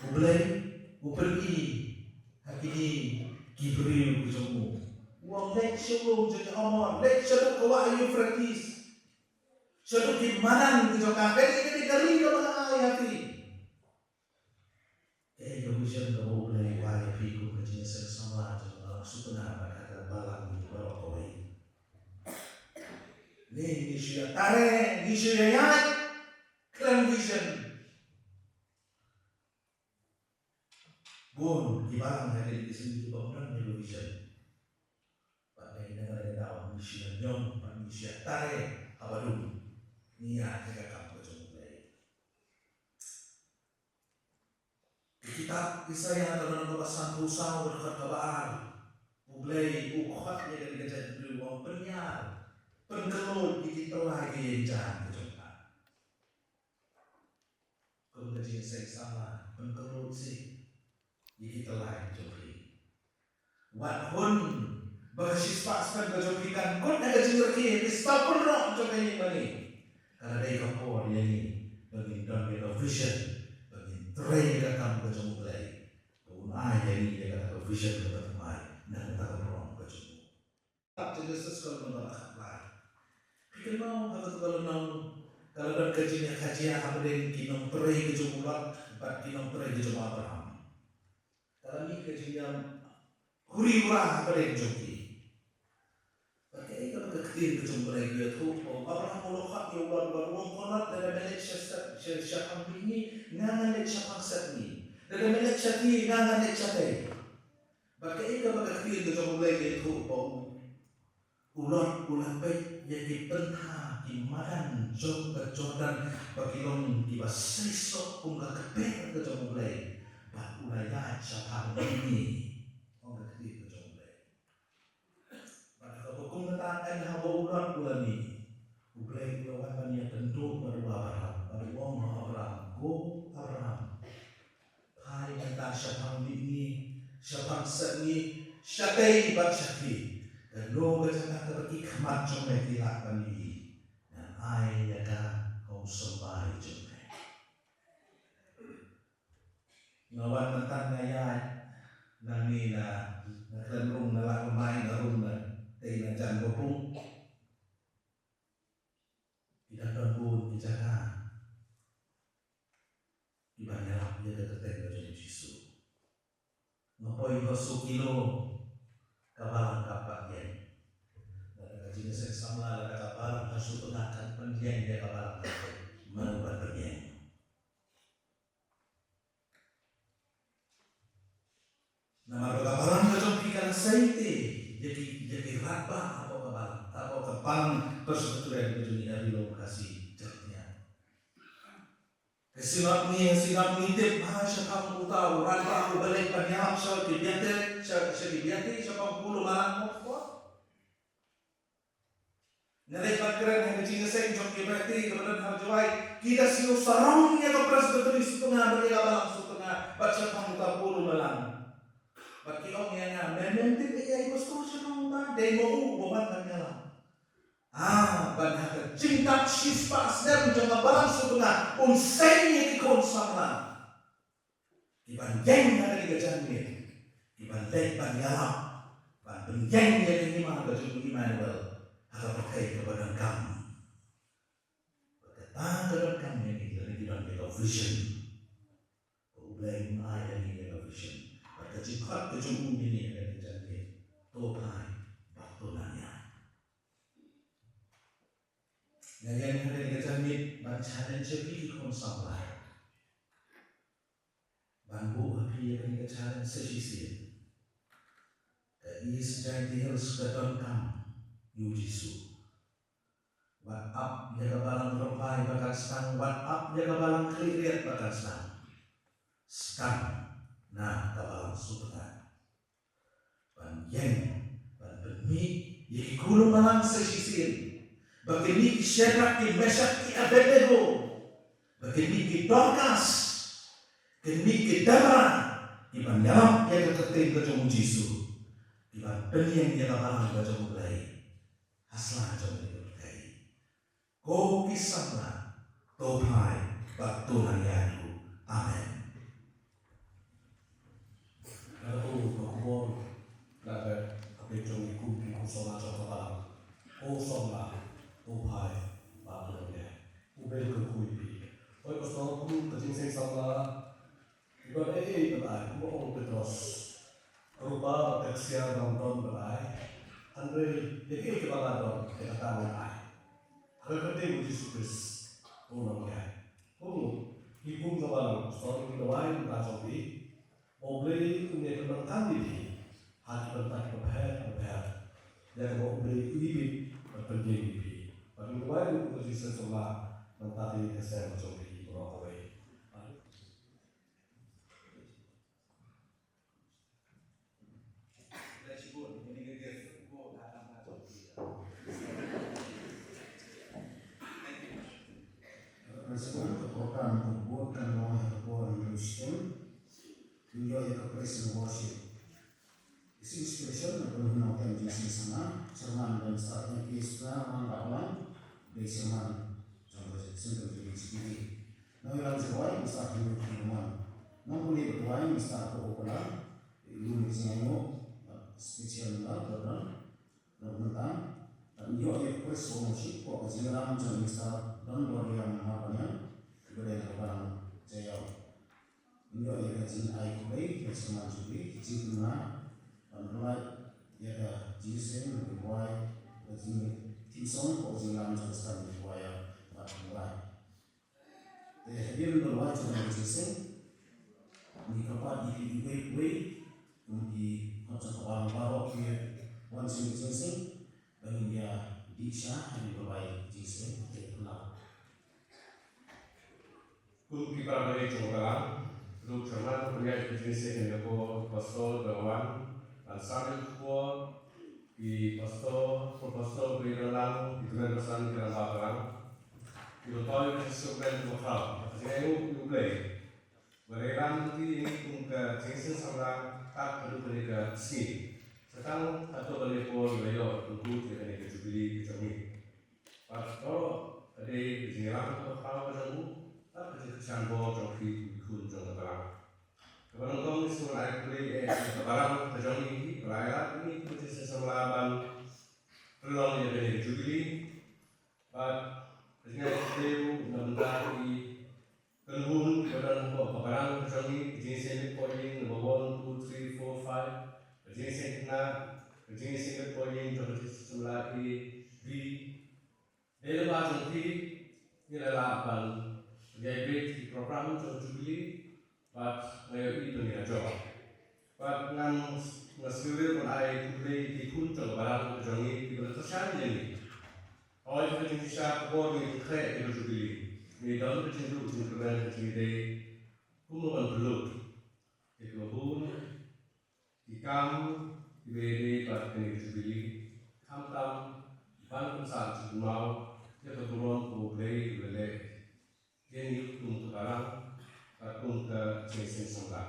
U Blei u pyni ha kine ki briew ki jong u, u ong, leit sha u lum jong ki Amor, leit shaduh ka wah Euphrates, shaduh ki madan ki jong ka, kane ka dei ka ri kaba nga ai ha phi. Kaei ka vision kaba U Blei u ai ha phi kum ka jingïaseng samla jong nga, sngewbha bad ha ka balang baroh kawei? Ngi, ngi shu ïa tare, ngi shu ïa ïaid khlem vision. Bun ki balang ha kine ki sngi ki bym don ïa ka vision. Bad dei na kane ka daw ngi shu ïa ñiong bad ngi shu ïa tare ha ba dum. Ngi ïa ka kam ka jong U Blei. Ka kitab Isaiah ka lynnong kaba sanphew saw, ka dkhot kaba ar. U Blei u khot ïa kane ka jaitbynriew, u ong, pynïar, pynkylluid ïa ki tyllai ki ïing jaiñ ki jong ka. Kum ka jingïaseng samla, pynkylluid sih ïa ki tyllai ki jong phi. Wat hun ba ka shispah spah ka jong phi kan kut na ka jingrakhe ha ki spah pynroh jong ka ïing mane. Ka la dei ka por ïa ngi ba ngin don ïa ka vision, ba ngin trei ïa ka kam ka jong U Blei, ba un ai ïa ngi ïa kata ka vision kaba thymmai na kata ka burom ka jong U. Kitab Genesis ka lynnong kaba khatlai. Phi kynmaw ha kata ka lynnong ka la don ka jingïakajia hapdeng ki nongtrei ka jong u Lot bad ki nongtrei ka jong u Abraham. Ka la mih ka jingïam huri hura hapdeng jong ki. Bad kaei kaba ka ktien ka jong U Blei ka ïathuh, ba u Abraham u la khot ïa u Lot bad u ong, ko Lot, lada me leit sha, sha, shaphang mihngi, nga ngan leit shaphang sepngi. Lada me leit shatei, nga ngan leit shatei. Bad kaei kaba ka ktien ka jong U Blei ka ïathuh, ba u, u Lot u la peit ïa ki pyntha ki madan jong ka Jordan, ba ki long kiba seisoh kum ka kper ka jong U Blei, bad u la ïaid shaphang mihngi, ong ka ktien ka jong U Blei. Bad ha kaba kum kata, hynda haba u Lot u la mih, U Blei u la wan ban ïakynduh bad u Abraham, bad u ong ha u Abraham, ko Abraham, phai mynta shaphang mihngi, shaphang sepngi, shatei bad shakhih, kano ka jaka kaba ki khmat jong me ki lah ban ïohi, ngan ai ïa ka ha u symbai jong me. Nga wan mynta nga ïaid nangne na, na khlem rung na Lad Rymbai, nga rung na tei na Jan Bapung. Ki dang don bun ki jaka kiban ïalap ïa ka kyrteng ka jong U Jisu. Harsukilo ka balang ka pat ïeng. Lada ka jingïaseng samla lada ka balang harsukanga kan pynïeng ïa ka balang ka pat. Mano ban pynïeng? Namar ba ka balang ka jong phi ka la sei te ïa ki, ïa ki radbah hapoh ka balang, hapoh ka balang Presbyterian ka jong ngi ha Ri Lum Khasi Jaintia. Ka synod ngi, ka synod ngi tip ba shaphang uta u radbah uba leit ban ïalap sha ki biate, sha, sha ki biate shaphang Polo Malang Motor. Nga leit ban kren ha ka jingïaseng jong ki biate kaba don ha Jowai, ki da siew sarong ïa ka Presbytery Sutnga bad ïa ka balang Sutnga bad shaphang uta Polo Malang. Bad ki ong ïa nga, mem, mem tip ei ei pastor shaphang uta, dei ma u uba wan ban ïalap. Ah, ban ha ka jingdap shispah snem jong ka balang Sutnga un seng ïa ki khun samla. Ki ban ïeng ha kane ka janmiet, ki ban leit ban ïalap, ban pynïeng ïa ka hima ka jong u Immanuel ha ka pyrthei kaba donkam. Bad kata ka donkam ïa ngi, lada ngi don ïa ka vision. Ba U Blei un ai ïa ngi ïa ka vision. Bad ka jingkhot ka jong u ïa ngi ha kane ka janmiet, to phai bad to nang ïaid. Nga ïeng ha kane ka janmiet ban challenge ïa phi ki khun samla. Ban buh ha phi ïa kane ka challenge sa shisien. Ka East Jaintia Hills ka donkam ïa u Jisu. Wat ap ïa ka balang Rymphai ba kan sdang, wat ap ïa ka balang Khliehriat ba kan sdang. Sdang na ka balang Sutnga. Ban ïeng, ban pynmih ïa ki khun balang sa shisien. Ba kin mih ki Shadrak, ki Meshak, ki Abednego. Ba kin mih ki Dorcas, kin mih ki Deborah, ki ban ïalap ïa ka kyrteng ka jong u Jisu. Ki ban pynïeng ïa ka balang ka jong U Blei ha sla jong kane ka pyrthei. Ko ki samla, to phai bad to nang ïaid ruh. Amen. Ka la tu ka khubor na ka kyrteng jong i kum ki kum samla jong ka balang. Ko samla, to phai bad to nang ïaid. U Blei un kyrkhu ïa phi. Oi pastor, kum ka jingïaseng samla. Ki don ei ei ban ai, kumba ong u Petros. Ka rupa bad ka ksiar ngam don ban ai. Hynrei ïa kaei kaba nga don, ïa kata ngan ai. Ha ka kyrteng u Jisu Khrist, to nang ïaid. Kumno, ki kum jong ka balang, pastor, ngi duwai na ka bynta jong phi. Ba U Blei un ïa pyndonkam ïa phi ha ki bynta kiba pher bapher. Ïa kaba U Blei u ibit bad pynïeng ïa phi. Bad ngi duwai ruh ïa ka jingïaseng samla na ka bynta ka ïing ka sem jong phi baroh kawei. Respond ka program ka bud kan long ha ka por hynriew shiteng. Ngi ïoh ïa ka praise and worship. Ka sing special na ka nongkyndong jingïaseng samla, chairman Mister M K Sna, Mang Baplang, dei chairman jong ka Central Jubilee Committee. Nongïalam jingduwai Mister Henry Philemon. Nongpule jingduwai Mister Ko Opala, Lum Jingaiñguh, special member, Gordon. Nang mynta, ngi ïoh ïa ka praise and worship, ka jingïalam jong Mister Don Borliang Marbaniang, kiba dei na ka balang Jaïaw. Ngi ïoh ïa ka jingai khublei na ka Chairman Jubilee, ka jingkynmaw ban pynlait ïa ka jingïaseng, ka buai, ka jingtheme song, ka jingïalam jong ka Standing Choir, bad ka buai. Te hadien ba la wai jong ka jingïaseng, ngi kyrpad ïa phi iwei pa iwei, kum ki hok jong ka balang baroh ki wan sha ka jingïaseng, ba ngin ïa dih sha hadien ba la wai jingïaseng, te khublei. Kum ki para bangeit jong ka balang, ruh chairman u pynïaid ka jingïaseng kane ka por, pastor ba wan, ban sah ïa ka por, ki pastor, pro pastor ba ïadon lang, ki tymmen basan, ki rangbah balang. Ki ba poi ka jingïaseng kaba khraw, ka jingaiñguh ïa U Blei. Ba la ïalam lynti ïa ngi kum ka jingïaseng samla, tad haduh kane ka sngi. Sa tang haduh kane ka por la ïoh kyntu ïa kane ka jubili ka jong ngi. Bad baroh ka dei ka jingïalam kaba khraw ka jong u, bad ka jingkyrshan bor jong phi ki khun jong ka balang. Kaba nyngkong ngi sngewbha ai khublei ïa ka balang ka jong ngi, ba la ïarap ïa ngi kum ka jingïaseng samla ban pynlong ïa kane ka jubili. Bad ka jingai khublei ruh na bynta ki kynhun kiba don hapoh ka balang ka jong ngi, ka jingïaseng miet pohïing number one, two, three, four, five. Nga ka jingïaseng ka jong ka jingsamla i bi dei lyngba jong phi ngi la lah ban ïai beit ki program jong Jubilee bad nga ïohi ba ngi la jop. Bad ngan, nga sngewbha ban ai khublei ïa ki khun jong ka balang ka jong ngi kiba la kyrshan ïa ngi. Hooid, ka jingshisha ka por ngi pynkhreh ïa ka Jubilee, ngi don ka jingduh jingkyrmen ka jingïadei kumno ban pynlut ïa kiba bun ki kam kiba ïadei bad kane ka Jubilee, khamtam ban pynsah jingkynmaw ïa ka burom kaba U Blei u la leh ïa ngi kum ka balang bad kum ka jingïaseng samla.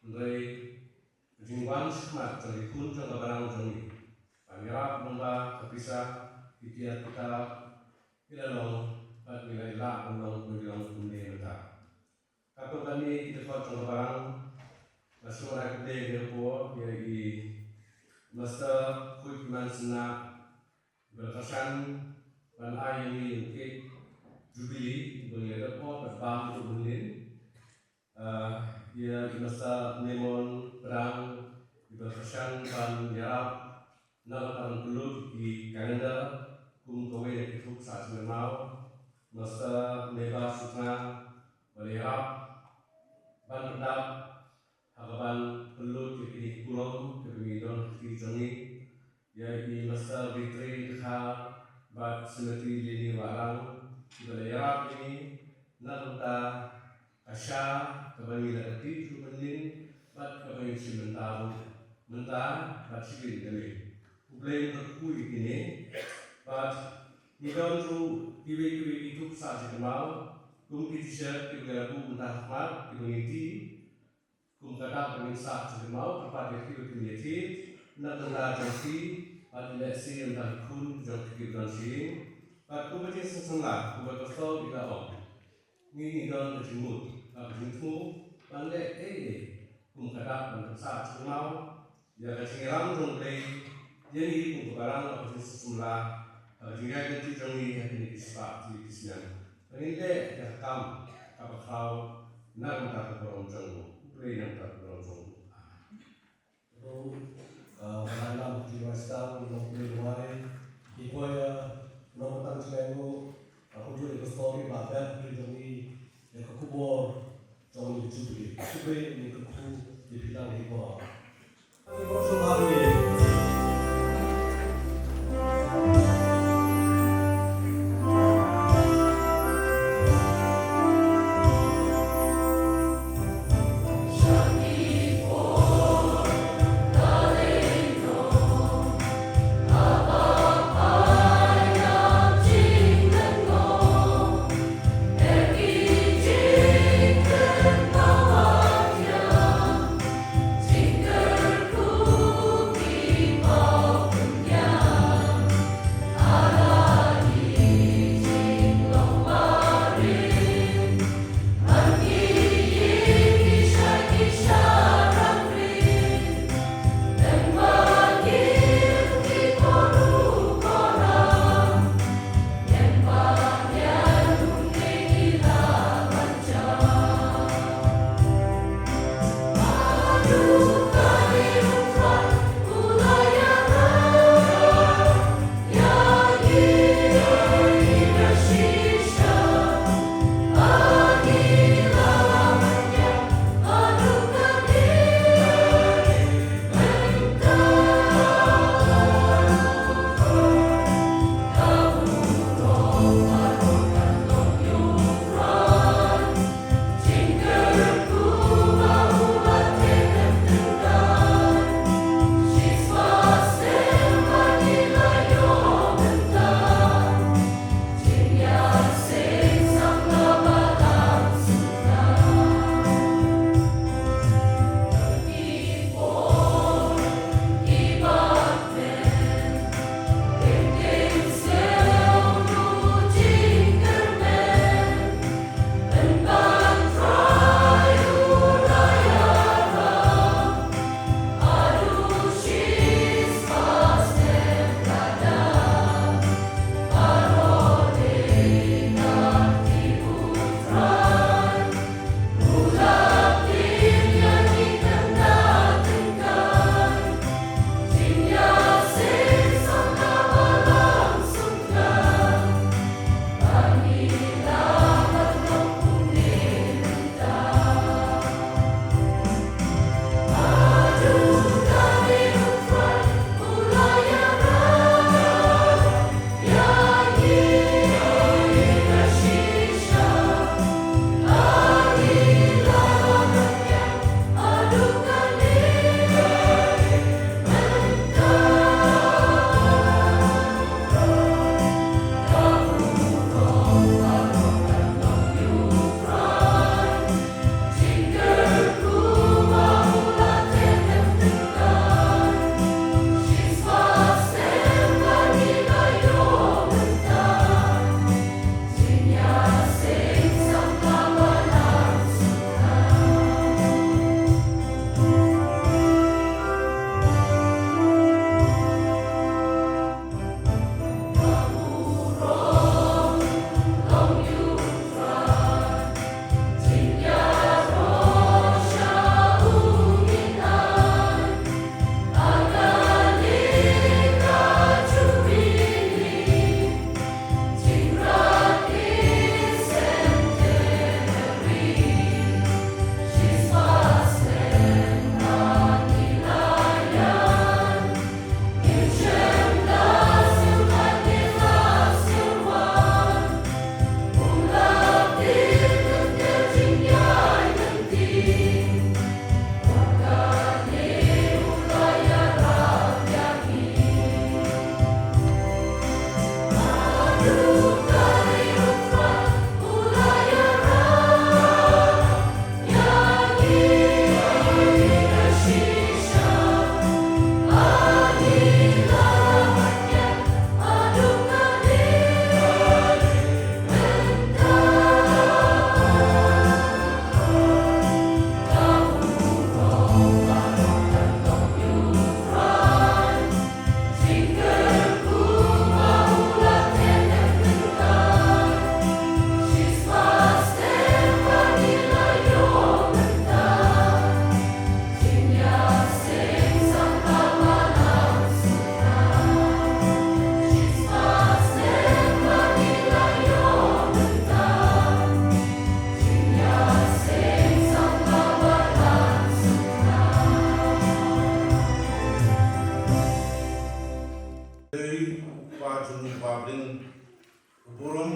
Hynrei ka jingwan shakhmat jong ki khun jong ka balang jong ngi ban ïarap lyngba ka pisa, ki tiar ki tar, ki la long bad ngi la ïalah ban long, ban long kumne mynta. Katto katne ki dkhot jong ka balang, nga sngewbha ban ai khublei ïa ka por ïa i Master Khuid Mansna, ba la kyrshan ban ai ïa ngi ïa u cake Jubilee ba ngi la dep ot bad bam ruh mynnin. Ah, ïa i Master Nemon Pyrang, iba la kyrshan ban ïarap na ka bynta ban pynlut ïa ki calendar kum kawei na ki thup sah jingkynmaw. Master Meba Suknga, ba la ïarap ban pyndap ha kaban pynlut ïa kine ki burom kiba ngi don ha kti jong ngi. Ïa i Master Victory Dkhar bad Srimati Leni Wahrang, kiba la ïarap ïa ngi na ka bynta ka sha kaba ngi la dep dih ruh mynnin bad kaba ngi shim mynta ruh, mynta bad shibun na miet. U Blei un kyrkhu ïa kine. Bad ngi don ruh kiwei kiwei ki thup sah jingkynmaw kum ki T-shirt kiba ngi la buh mynta ha khmat kiba ngi dih kum ka dak ba ngin sah jingkynmaw, kyrpad ïa phi ba phin ïathied na ka bynta jong phi bad i lehse na ka bynta ki khun jong phi kiba don sha ïing. Bad kum ka jingïaseng samla, kumba ka pastor i la ong, ngi ngi don ka jingmut bad ka jingthmu ban leh ei ei kum ka dak ban pynsah jingkynmaw ïa ka jingïalam jong U Blei ïa ngi kum ka balang, ha ka jingïaseng samla, ha ka jingïaid lynti jong ngi ha kine ki spah tylli ki snem. Ba ngin leh ïa ka kam kaba khraw na ka bynta ka burom jong U Blei, na ka bynta ka burom jong U. Amen. To, ah, ban ai lam ki rai sdang, nongpynleit rwai, ki choir, nongpyntan jingaiñguh, ah, kumjuh ïa ka pastor, i Bah Bert, ki jong ngi, ïa ka khubor jong ngi ka Jubilee. Khublei, ngi kyrkhu ïa phi lang hi ko.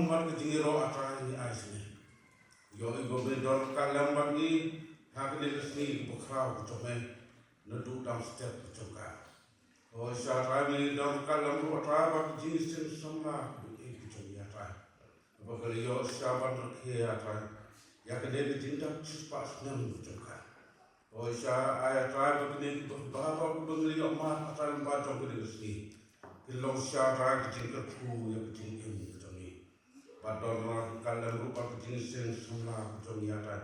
bad ka jingïaroh, A Trai, ngi ai sha me. Ïohi ba me don ryngkat lem bad ngi ha kane ka sngi kaba khraw ka jong me, naduh dang step ka jong ka. O Ïa, A Trai, me don ryngkat lem ruh, A Trai, bad ka jingïaseng samla kaba ïeit ka jong ngi, A Trai, kaba ka la ïoh shisha ban rakhe, A Trai, ïa kane ka jingdap shispah snem ka jong ka. O Ïa, ai, A Trai, ba kine kiba baroh kiba ngi la ïoh mad, A Trai, lyngba jong kane ka sngi, kin long shisha, A Trai, ka jingkyrkhu ïa ka jingim ka jong ngi. Bad don ryngkat lem ruh bad ka jingïaseng samla ka jong ngi, A Trai.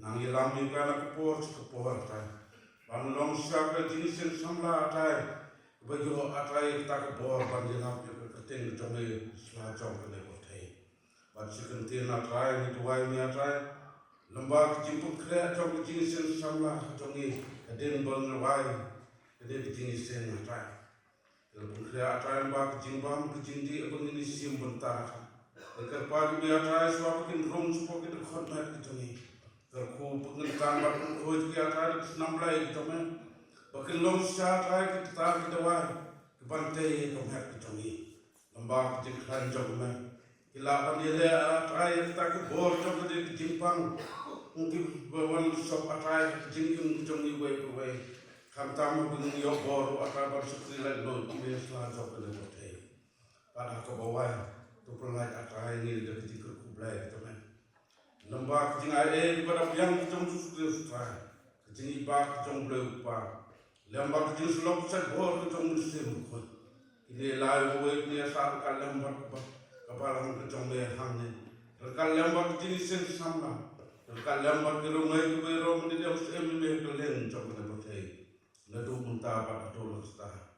Nang ïalam ïa ka na ka por sha ka por, A Trai. Ban long shisha ka jingïaseng samla, A Trai, kaba ïoh, A Trai, kata ka bor ban ïalap ïa ka kyrteng ka jong me sha la jong kane ka pyrthei. Bad shi kyntien, A Trai, ngi duwai ïa me, A Trai, lyngba ka jingpynkhreh jong ka jingïaseng samla ka jong ngi, hadien ba ngi la wai kane ka jingïaseng, A Trai. Ka la pynkhreh, A Trai, lyngba ka jingbam ka jingdih ba ngin ïa shim bynta, A Trai. Ka kyrpad ïa me, A Trai, shuwa ba kin rung shapoh ki dkhot met ka jong ngi. Kyrkhu, pynkyntang bad pynkhuid ki, A Trai, da ka snam Blei ka jong me, ba kin long shisha, A Trai, ki ktar ki dawai kiban tei ïa ka met ka jong ngi. Lyngba ka jingkhlaiñ jong me, ki lah ban ïaleh, A Trai, ïa kata ka bor jong ka jingpang, kiba wan sop, A Trai, ha ka jingim ka jong ngi uwei pa uwei. Khamtam haba ngin ïoh bor ruh, A Trai, ban shakri laitluid ïa me sha la jong kane ka pyrthei. Bad ha kaba wai, to pynlait, A Trai, ïa ngi da ka jingkyrkhu Blei ka jong me. Lyngba ka jingai ei kaba da biang ka jong u Jisu Khrist, A Trai, ka jingïeit ka jong u Blei u Kpa, lyngba ka jingsyllok shaitbor ka jong u Mynsiem Bakhuid, kine lai uwei uwei kin ïasah ryngkat lem bad ka ba-, ka balang ka jong me hangne, ryngkat lem bad ka jingïaseng samla, ryngkat lem bad ki ryngai kiba ïaroh mynta, ïa u Syiem, ïa me ha kylleng jong kane ka pyrthei, naduh mynta bad haduh la ka stad.